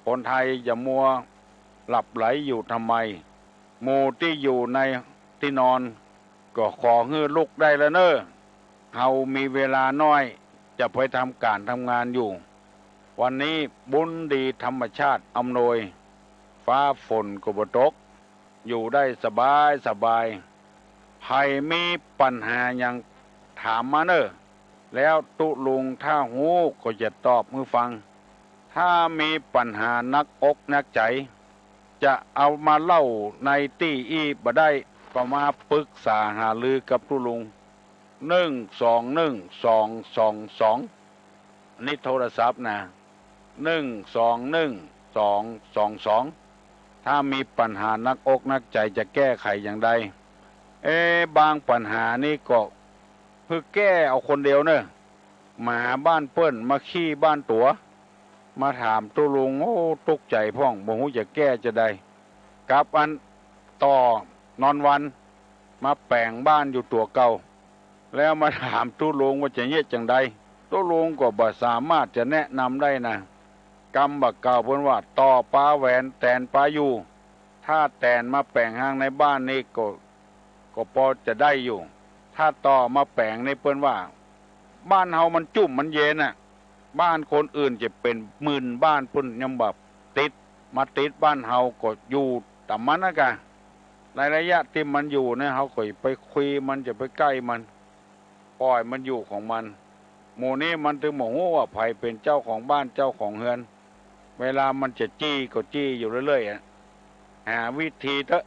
คนไทยอย่ามัวหลับไหลอยู่ทำไม หมู่ตี้อยู่ในตี้นอน ก็ขอหื้อลุกได้แล้วเน่อ เฮามีเวลาน้อย จะไปทำก๋านทำงานอยู่ วันนี้บุญดีธรรมชาติอำนวย ฟ้าฝนก็บ่ตก อยู่ได้สบายสบาย ใผมีปัญหาหยังถามมาเน่อ แล้วตุ๊ลุงถ้าฮู้ก็จะตอบหื้อฟัง ถ้ามีปัญหาหนักอกหนักใจ๋ จะเอามาเล่าในตี้อี้บ่ได้ ก็มาปรึกษาหารือกับตุ๊ลุง หนึ่งสองหนึ่งสองสองสอง อันนี้โทรศัพท์นะ หนึ่งสองหนึ่งสองสองสอง ถ้ามีปัญหาหนักอกหนักใจ๋จะแก้ไขอย่างใด เอ๊ะ บางปัญหานี่ก็หื้อแก้เอาคนเดียวเน่อ มาหาบ้านเปิ้น มาขี้บ้านตั๋ว มาถามตุ๊ลุง โอ้ ตุ๊กใจ๋พ่อง บ่ฮู้จะแก้จะใด กับอันต่อนอนวัน มาแป๋งบ้านอยู่ตั๋วเก่า แล้วมาถามตุ๊ลุงว่าจะเยียะจั่งใด ตุ๊ลุงก็บ่สามารถจะแนะนำได้นะ กำบ่าเก่าเปิ้นว่า ต่อปาแหวนแตนปาอยู่ ถ้าแตนมาแป๋งหางในบ้านนี่ก็ ก็ปอจะได้อยู่ ถ้าต่อมาแป๋งนี่เปิ้นว่า บ้านเฮามันจุ่มมันเย็นน่ะ บ้านคนอื่นจะเป๋นหมื่นบ้านปุ้นยังบ่ติด มาติดบ้านเฮาก็อยู่ต๋ามมันนะกะ ในระยะตี้มันอยู่เนี่ย เฮาก็อย่าไปคุยมัน อย่าไปใก้มัน ป่อยมันอยู่ของมัน หมู่นี้มันตึงบ่ฮู้ว่าใผเป๋นเจ้าของบ้านเจ้าของเฮือน เวลามันจะจี้ก็จี้อยู่เรื่อยๆ อะ หาวิธีเต๊อะ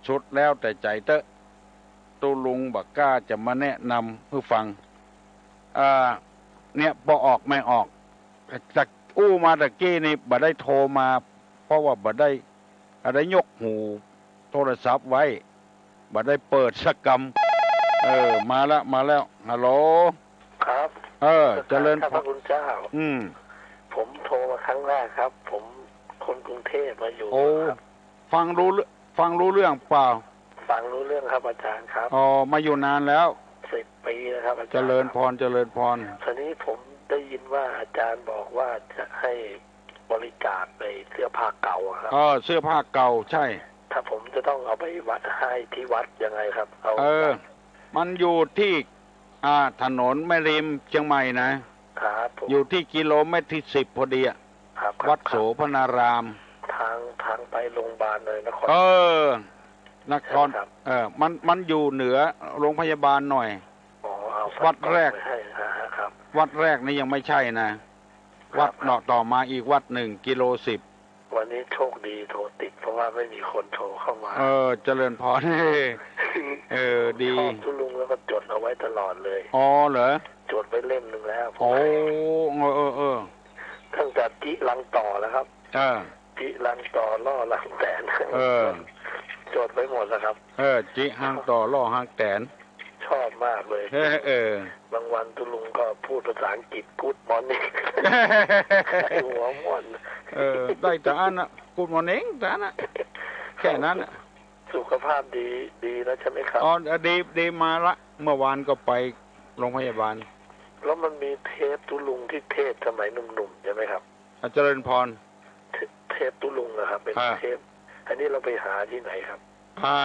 สุดแล้วแต่ใจ๋เต๊อะ ตุ๊ลุงบ่กล้าจะมาแนะนำหื้อฟัง อ่า เนี่ย ปอออกแม่ออก จะอู้มาตะกี้นี่บ่ได้โทรมา เพราะว่าบ่ได้ บ่ได้ยกหูโทรศัพท์ไว้ บ่ได้เปิดสักกำ เออ มาแล้ว มาแล้ว ฮัลโหล ครับ เออ เจริญ ครับ พระคุณเจ้า อืม ผมโทรมาครั้งแรกครับ ผมคนกรุงเทพฯมาอยู่ โอ้ ครับ ฟังรู้เรื่อง ฟังรู้เรื่องเปล่า ฟังรู้เรื่องครับอาจารย์ครับ อ๋อ มาอยู่นานแล้ว สิบปีแล้วครับอาจารย์ เจริญพร เจริญพร ทีนี้ผมได้ยินว่าอาจารย์บอกว่าจะให้บริจาคในเสื้อผ้าเก่าอะครับ เออ เสื้อผ้าเก่า ใช่ ถ้าผมจะต้องเอาไปวัด ให้ที่วัดยังไงครับ เอา เออ มันอยู่ที่ อ่า ถนนแม่ริมเชียงใหม่นะ ครับผม อยู่ที่กิโลเมตรที่สิบพอดีอะ ครับ ครับ วัดโสภณาราม ทาง ทางไปโรงพยาบาลเลย นคร เออ นคร ครับ เออ มัน มันอยู่เหนือโรงพยาบาลหน่อย อ๋อ เอา วัดแรก ไปให้ ฮะ ครับ วัดแรกนี่ยังไม่ใช่นะ ครับ วัดเนาะ ต่อมาอีกวัดหนึ่ง กิโลสิบ วันนี้โชคดีโทรติด เพราะว่าไม่มีคนโทรเข้ามา เออ เจริญพร เออ ดี ชอบตุ๊ลุงแล้วก็จดเอาไว้ตลอดเลย อ๋อ เหรอ จดไว้เล่มหนึ่งแล้ว โอ้ เออ เออ เออ ตั้งแต่จิรังต่อแล้วครับ เออ จิรังต่อล่อรังแตน เออ จดไว้หมดแล้วครับ เออ จิฮังต่อล่อฮังแตน ชอบมากเลย เออ เออ บางวันตุ๊ลุงก็พูดภาษาอังกฤษ Good morning ไอ้หัวม่วน เออ ได้แต่อันน่ะ Good morning แต่อันน่ะ แค่นั้นน่ะ สุขภาพดี ดีแล้วใช่ไหมครับ อ๋อ ดี ดีมาละ เมื่อวานก็ไปโรงพยาบาล แล้วมันมีเทปตุ๊ลุงที่เทศน์สมัยหนุ่มๆ ใช่ไหมครับ อ่ะ เจริญพร เท- เทปตุ๊ลุงนะครับ เป็น อ่า เทป อันนี้เราไปหาที่ไหนครับ อ่า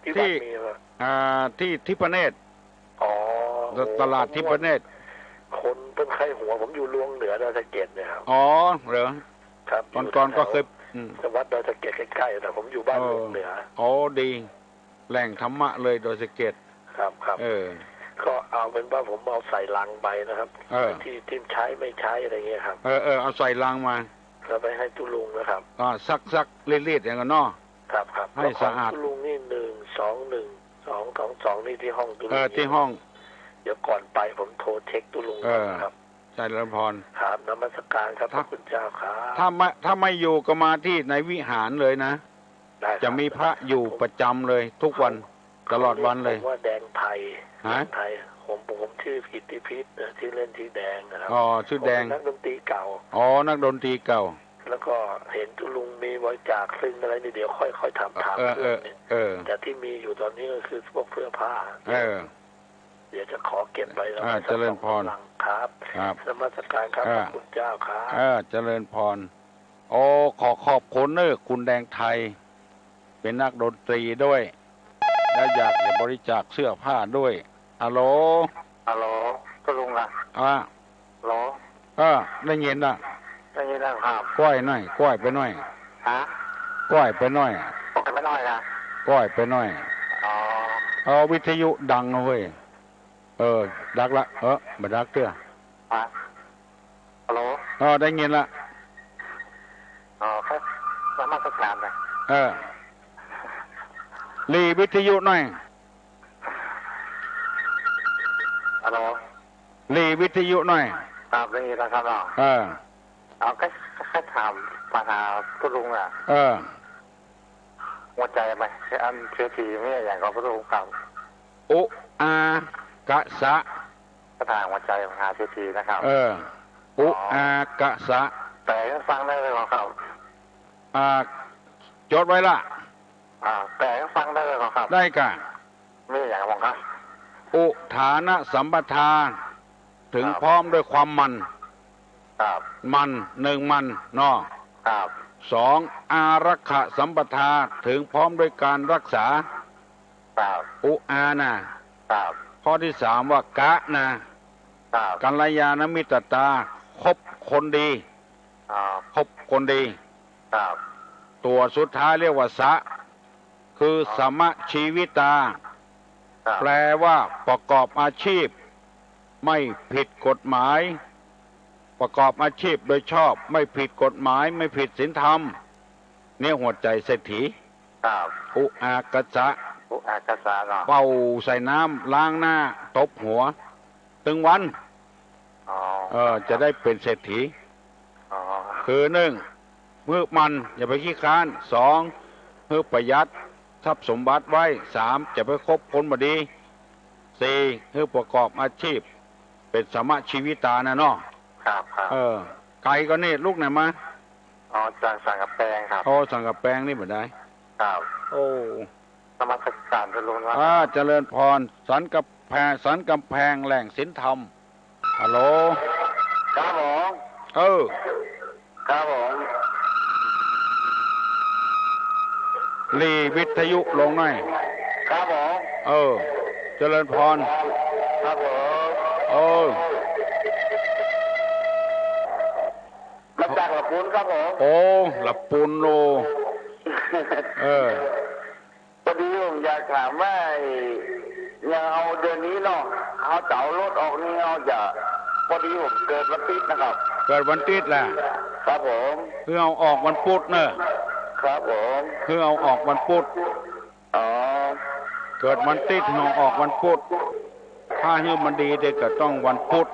ที่วัด ที่ มีเหรอ อ่า ที่ทิพเนตร อ๋อ ต- โอ้ ตลาดทิพเนตร คนเปิ้นใค่หัว ผมอยู่ลวงเหนือดอยสะเก็ดเนี่ยครับ อ๋อ เหรอ ครับ ก่อนๆ อยู่แถว ก็เคย อืม วัดดอยสะเก็ดใกล้ๆ แต่ผมอยู่บ้าน เออ ลวงเหนือ อ๋อ ดี แหล่งธรรมะเลยดอยสะเก็ด ครับ ครับ เออ ก็เอาเป็นว่าผมเอาใส่ลังไปนะครับ เออ ที่ ที่ใช้ไม่ใช้อะไรเงี้ยครับ เออ เออ เอาใส่ลังมา แล้วไปให้ตุ๊ลุงนะครับ อ่า ซักๆ รีดๆ อย่างนั้นเนาะ ครับ ครับ ให้สะอาด แล้วของตุ๊ลุงนี่ หนึ่งสองหนึ่งสองสองสอง นี่ที่ห้องตุ๊ลุง เออ ที่ห้อง เดี๋ยวก่อนไปผมโทรเช็คตุ๊ลุง เออ ก่อนนะครับ เจริญพร ครับ นมัสการครับ ถ้า พระคุณเจ้าครับ ถ้าไม่ ถ้าไม่อยู่ก็มาที่ในวิหารเลยนะ ได้ครับ จะมีพระอยู่ประจำเลยทุกวัน ตลอดวันเลย ผมว่าแดงไทย ฮะ แดงไทย ผม ผมชื่อกิตติพิษนะ ชื่อเล่นชื่อแดงนะครับ อ๋อ ชื่อแดง ผมเป็นนักดนตรีเก่า อ๋อ นักดนตรีเก่า แล้วก็เห็นตุ๊ลุงมีบริจาคซึ่งอะไรนี่ เดี๋ยวค่อย ค่อยถาม ถาม เออ เออ เรื่องเนี่ย เออ แต่ที่มีอยู่ตอนนี้ก็คือพวกเสื้อผ้า เออ เดี๋ยวจะขอเก็บไว้แล้ว อ่า เจริญพร ครับ ครับ นมัสการครับ อ่า พระคุณเจ้าครับ อ่า เจริญพร โอ้ ขอขอบคุณเนอะ คุณแดงไทย เป็นนักดนตรีด้วย และอยากจะบริจาคเสื้อผ้าด้วย ฮัลโหล ฮัลโหล คุณลุงนะ อ่ะ ฮัลโหล เออ ได้ยินนะ ได้ยินแล้วครับ ก้อยหน่อย ก้อยไปหน่อย ฮะ ก้อยไปหน่อย ก้อยไปหน่อยนะ ก้อยไปหน่อย อ๋อ เออ วิทยุดังนะเว้ย เออ ดักละ เออ บ่ดักเตื้อ ฮะ ฮัลโหล เออ ได้ยินละ อ๋อ ครับ นมัสการนะ เออ หลีวิทยุหน่อย ฮัลโหล หลีวิทยุหน่อย ครับ ได้ยินแล้วครับ เออ เอา ก็ ก็ถามปัญหาคุณลุงอะ เออ หัวใจ๋ไหม อันเศรษฐีมีอะหยังก็คุณลุงครับ อุ อา กะ สะ กระถางหัวใจ๋มหาเศรษฐีนะครับ เออ อุ อา กะ สะ แปลให้ฟังได้เลยเหรอครับ อ่า จดไว้ละ อ่า แปลให้ฟังได้เลยเหรอครับ ได้ก่ะ มีอะหยังบ้างครับ อุทานะสัมปทา ถึง ครับ พร้อมด้วยความหมั่น ครับ หมั่น หนึ่ง หมั่นเนาะ ครับ สอง อารักขะสัมปทา ถึงพร้อมด้วยการรักษา ครับ อุ อา นะ ครับ ข้อที่สามว่ากะนะ ครับ กัลยาณมิตรตา คบคนดี ครับ คบคนดี ครับ ตั๋วสุดท้ายเรียกว่าสะ คือ อ๋อ สมะชีวิตา ครับ แปลว่าประกอบอาชีพไม่ผิดกฎหมาย ประกอบอาชีพโดยชอบ ไม่ผิดกฎหมาย ไม่ผิดศีลธรรม เนี่ยหัวใจ๋เศรษฐี ครับ อุอากาสะ อุอากาสะเนาะ เป่าใส่น้ำล้างหน้า ตบหัว ตึงวัน อ๋อ เออ ครับ จะได้เป๋นเศรษฐี อ๋อ คือหนึ่ง หื้อหมั่น อย่าไปขี้คร้าน สอง หื้อประหยัดทรัพย์สมบัติไว้ สาม อย่าไปคบคนบ่ดี สี่ หื้อประกอบอาชีพเป๋นสมะชีวิตานะเนาะ ครับ ครับ เออ ไก๋ก่อนี่ ลุกไหนมา อ๋อ จากสันกำแปงครับ โอ้ สันกำแปงนี่บ่ได้ ครับ โอ้ นมัสการคุณลุงครับ อ่า เจริญพร สันกำแพง สันกำแพงแหล่งศีลธรรม ฮัลโหล ครับผม เออ ครับผม หลีวิทยุลงหน่อย ครับผม เออ เจริญพร ครับผม เออ มาจากละปูนครับผม โอ้ ละปูนโล เออ พอดีผมอยากถามว่า ไอ้ อย่างเฮาเดือนนี้เนาะ เฮาจะเอารถออกนี่ เฮาจะ พอดีผมเกิดวันติ๊ดนะครับ เกิดวันติ๊ดแหละ ครับผม คือเอาออกวันปุ๊ดเน่อ ครับผม คือเอาออกวันปุ๊ด อ๋อ เกิดวันติ๊ด เอาออกวันปุ๊ด ถ้าหื้อมันดีเด็กก็ต้องวันปุ๊ด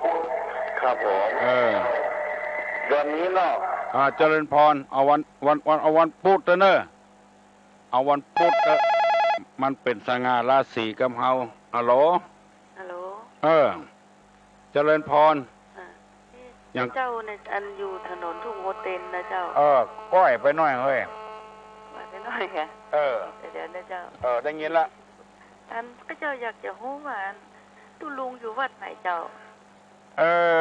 ครับผม เออ เดือนนี้เนาะ อ่า เจริญพร เอาวัน วัน วัน เอาวันปุ๊ดเน่อ เอาวันปุ๊ดเน่อ มันเป๋นสง่าราศีกับเฮา ฮัลโหล ฮัลโหล เออ เจริญพร อ่า อย่าง เจ้าในอันอยู่ถนนทุ่งโฮเต็นนะเจ้า เออ ก้อยไปหน่อยเฮ้ย ก้อยไปหน่อยค่ะ เออ เดี๋ยวๆ นะเจ้า เออ ได้ยินละ อันข้าเจ้าอยากจะฮู้ว่า อันตุ๊ลุงอยู่วัดไหนเจ้า เออ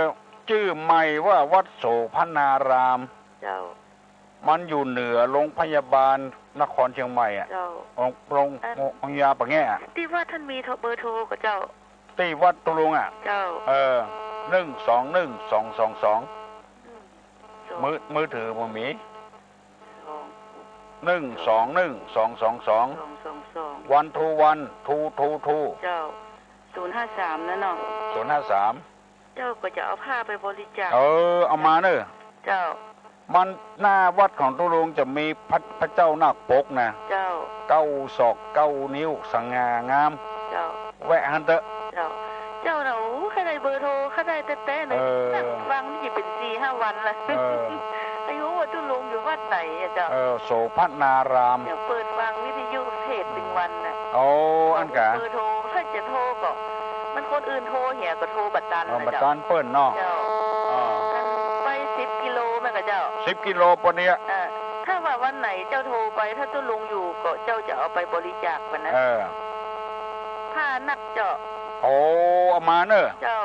จื้อใหม่ว่าวัดโสภณาราม เจ้า มันอยู่เหนือโรงพยาบาลนครเชียงใหม่อะ เจ้า โรง โรง อัน โรงยาปะแง่อะ ตี้วัดท่านมีเบอร์โทรก่อเจ้า ตี้วัดตุ๊ลุงอะ เจ้า เออ หนึ่งสองหนึ่งสองสองสอง หนึ่งสอง มือ มือถือบ่มี สอง หนึ่งสองหนึ่งสองสองสอง สองสองสอง วันทูวัน ทูทูทู เจ้า ศูนย์ห้าสาม นะเนาะ ศูนย์ห้าสาม เจ้าก็จะเอาผ้าไปบริจาค เออ เอามาเน่อ เจ้า มันหน้าวัดของตุ๊ลุงจะมีพระ พระเจ้านาคปกนะ เจ้า เก้าศอกเก้านิ้ว สง่างาม เจ้า แวะหั้นเต๊อะ เจ้า เจ้าน่ะ โอ้ ข้าได้เบอร์โทร ข้าได้แต๊ๆ เลย เออ นั่งฟังนี่เป๋นสี่ห้าวันละ เออ ใค่ฮู้ว่าตุ๊ลุงอยู่วัดไหนอะเจ้า เออ โสภณาราม เดี๋ยวเปิดฟังวิทยุเทศน์ตึงวันน่ะ โอ้ อั้นกา เบอร์โทร ถ้าจะโทรก็ มันคนอื่นโทรเหียก็โทรบ่ตัน เออ นะ บ่ตันเปิ้นเนาะ เจ้า อ่า อันไปสิบกิโลแม่นก่อเจ้า สิบกิโลปะเนี่ย อ่า ถ้าว่าวันไหนเจ้าโทรไป ถ้าตุ๊ลุงอยู่ก็เจ้าจะเอาไปบริจาควันนั้น เออ ผ้านักเจ้า โอ้ เอามาเน่อ เจ้า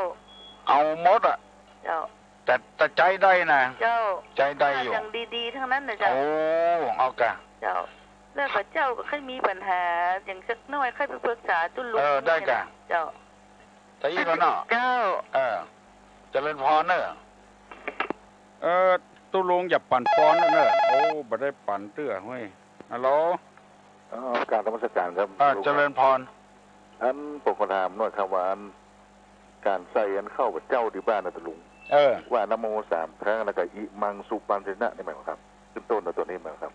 เอาหมดอะ เจ้า แต่ แต่ใจ๊ได้นะ เจ้า ใจ๊ได้อยู่ ผ้าอย่างดีๆ ทั้งนั้นนะเจ้า โอ้ เอากะ เจ้า แล้วก็เจ้าก็ใค่มีปัญหาอย่างสักหน้อย ใค่ไปปรึกษาตุ๊ลุง เออ ได้ก่ะ เจ้า ถ้าอี้ก่อนเนาะ เจ้า เออ เจริญพรเน่อ เออ ตุ๊ลุงอย่าปั่นปอนเน่อ โอ้ บ่ได้ปั่นเตื้อเฮ้ย ฮัลโหล อ๋อ กราบนมัสการครับ อ่า ลุงครับ เจริญพร อันผมขอถามหน่อยครับว่า อันก๋านใส่อันข้าวพเจ้าตี้บ้านนะตุ๊ลุง เออ ว่านะโมสามครั้ง แล้วก็อิมังสุปัญชนะนี่แม่นบ่ครับ ขึ้นต้นนะตัวนี้แม่นบ่ครับ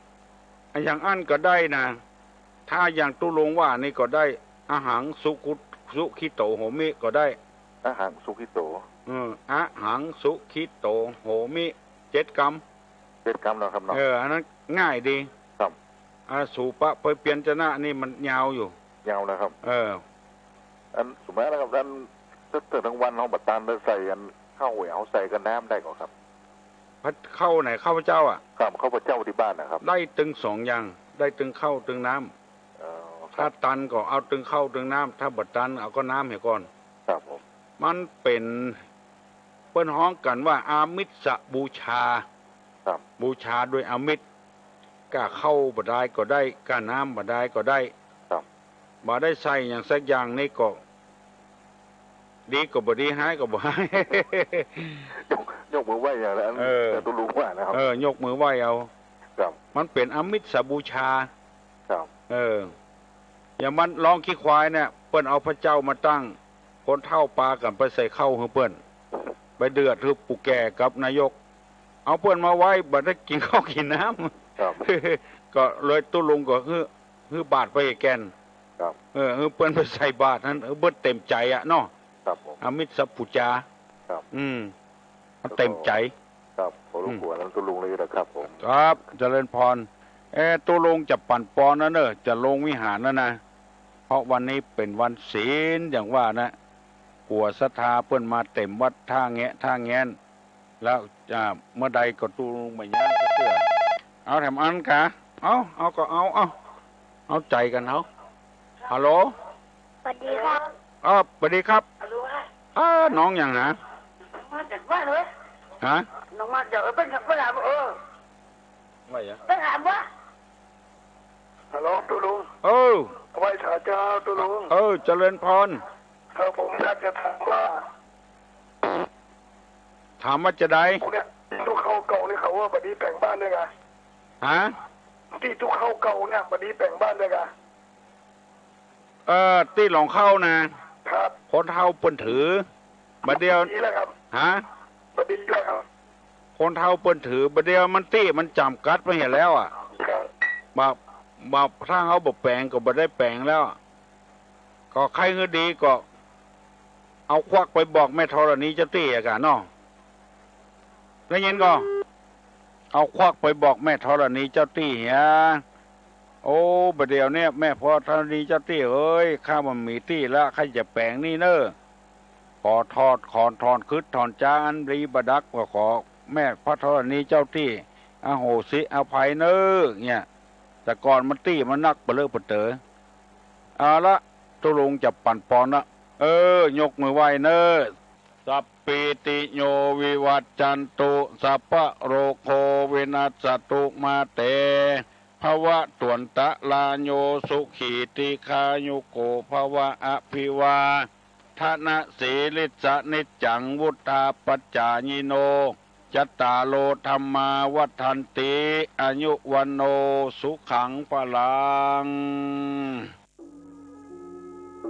อะ อย่างอั้นก็ได้นะ ถ้าอย่างตุ๊ลุงว่านี่ก็ได้ อะหังสุขุ สุขิโตโหมิก็ได้ อะหังสุขิโต เออ อะหังสุขิโตโหมิ เจ็ดกำ เจ็ดกำเนาะครับเนาะ เออ อันนั้นง่ายดี ครับ อะสูปะพยัญชนะนี่มันยาวอยู่ ยาวนะครับ เออ อันสมมุตินะครับ อันถ้าเกิดทั้งวันเฮาบ่ตันแล้วใส่อันข้าวหวยเฮาใส่กับน้ำได้ก่อครับ พะ ข้าวไหน ข้าวพเจ้าอะ ครับ ข้าวพเจ้าตี้บ้านนะครับ ได้ตึงสองอย่าง ได้ตึงข้าวตึงน้ำ อ๋อ ครับ ถ้าตันก็เอาตึงข้าวตึงน้ำ ถ้าบ่ตันเอาก็น้ำเหียก่อน ครับผม มันเป๋น เปิ้นฮ้องกั๋นว่าอามิสบูชา ครับ บูชาด้วยอามิส ก้าข้าวบ่ดายก็ได้ ก้าน้ำบ่ดายก็ได้ ครับ บ่ได้ใส่หยังสักอย่างนี่ก็ ดีก็บ่ดี ฮ้ายก็บ่ฮ้าย ยก ยกมือไหว้อย่างนั้น เออ แต่ตุ๊ลุงว่านะครับ เออ ยกมือไหว้เอา ครับ มันเป๋นอามิสบูชา ครับ เออ อย่างมันร้องขี้ควายเนี่ย เปิ้นเอาพระเจ้ามาตั้ง คนเฒ่าปากั๋นไปใส่ข้าวหื้อเปิ้น ไปเดือดหื้อปู่แก่กับนายก เอาเปิ้นมาไว้ บ่ได้กิ๋นข้าวกิ๋นน้ำ ครับ ก็เลยตุ๊ลุงก็หื้อ หื้อบาตรไปแก่น ครับ เออ หื้อเปิ้นไปใส่บาตรหั้น หื้อเปิ้นเต็มใจ๋อะเนาะ ครับผม อามิสบูชา ครับ อืม มันเต็มใจ๋ ครับ ขอรบกวนตุ๊ลุงเลยนะครับผม ครับ เจริญพร เอ๊ะ ตุ๊ลุงจะปั่นปอนแล้วเน่อ จะลงวิหารแล้วนะ เพราะวันนี้เป๋นวันศีล อย่างว่านะ กั๋วศรัทธาเปิ้นมาเต็มวัดท่าแงะท่าแงน แล้ว อ่า เมื่อใดก็ตุ๊ลุงบ่ย่างสักเตื้อ เอาแถมอันกะ เอา เอาก็เอา เอา เอาใจ๋กั๋น เอา ฮัลโหล สวัสดีครับ อ้าว สวัสดีครับ ฮัลโหลครับ อ้า น้องหยังหนา น้องมาจากบ้านเว้ย ฮะ น้องมาจาก เออ เปิ้น เปิ้นถาม เออ ว่าหยัง เปิ้นถามว่า ฮัลโหล ตุ๊ลุง เออ ไหว้สาเจ้าตุ๊ลุง เออ เจริญพร เออ ผมอยากจะถามว่า ถามว่าจะใด พวกเนี่ย ตี้ตุ๊เข้าเก่านี่เขาว่าบ่ดีแป๋งบ้านด้วยกะ ฮะ ตี้ตุ๊เข้าเก่าเนี่ยบ่ดีแป๋งบ้านด้วยกะ เออ ตี้หลองเข้านะ ครับ คนเฒ่าเปิ้นถือ บ่าเดี่ยว ดีแล้วครับ ฮะ บ่ดีแล้วครับ คนเฒ่าเปิ้นถือ บ่าเดี่ยวมันตี้มันจ๋ำกัดไปเหียแล้วอะ ครับ บ่า บ่า ถ้าเฮาบ่แป๋งก็บ่ได้แป๋งแล้ว ก็ใค่หื้อดีก็ เอาควักไปบอกแม่ธรณีเจ้าตี้อะกะเนาะ ได้ยินก่อ เอาควักไปบอกแม่ธรณีเจ้าตี้เหีย โอ้ บ่าเดี่ยวเนี่ย แม่พ่อธรณีเจ้าตี้เอ๋ย ข้าบ่มีตี้ละ ข้าจะแป๋งนี่เน่อ ขอถอด ขอถอนกึ๊ดถอนจ๊าอันดีบ่ดัก ก็ขอแม่พระธรณีเจ้าตี้ อโหสิอภัยเน่อ เนี่ย แต่ก่อนมันตี้มันนักเป๋อเริ่อเป๋อเต๋อ เอาละ ตุ๊ลุงจะปั่นปอนละ เออ ยกมือไหว้เน่อ สัพพีติโยวิวัจจันตุ สัพพะโรโควินัสสตุมาเต ภะวะตวันตะราโย สุขีทีฆายุโกภะวะ อะภิวาทะนะสีลิสสะนิจจัง วุฑฒาปจจายิโน จัตตาโรธัมมาวัฑฒันติ อายุวัณโณสุขังพะลัง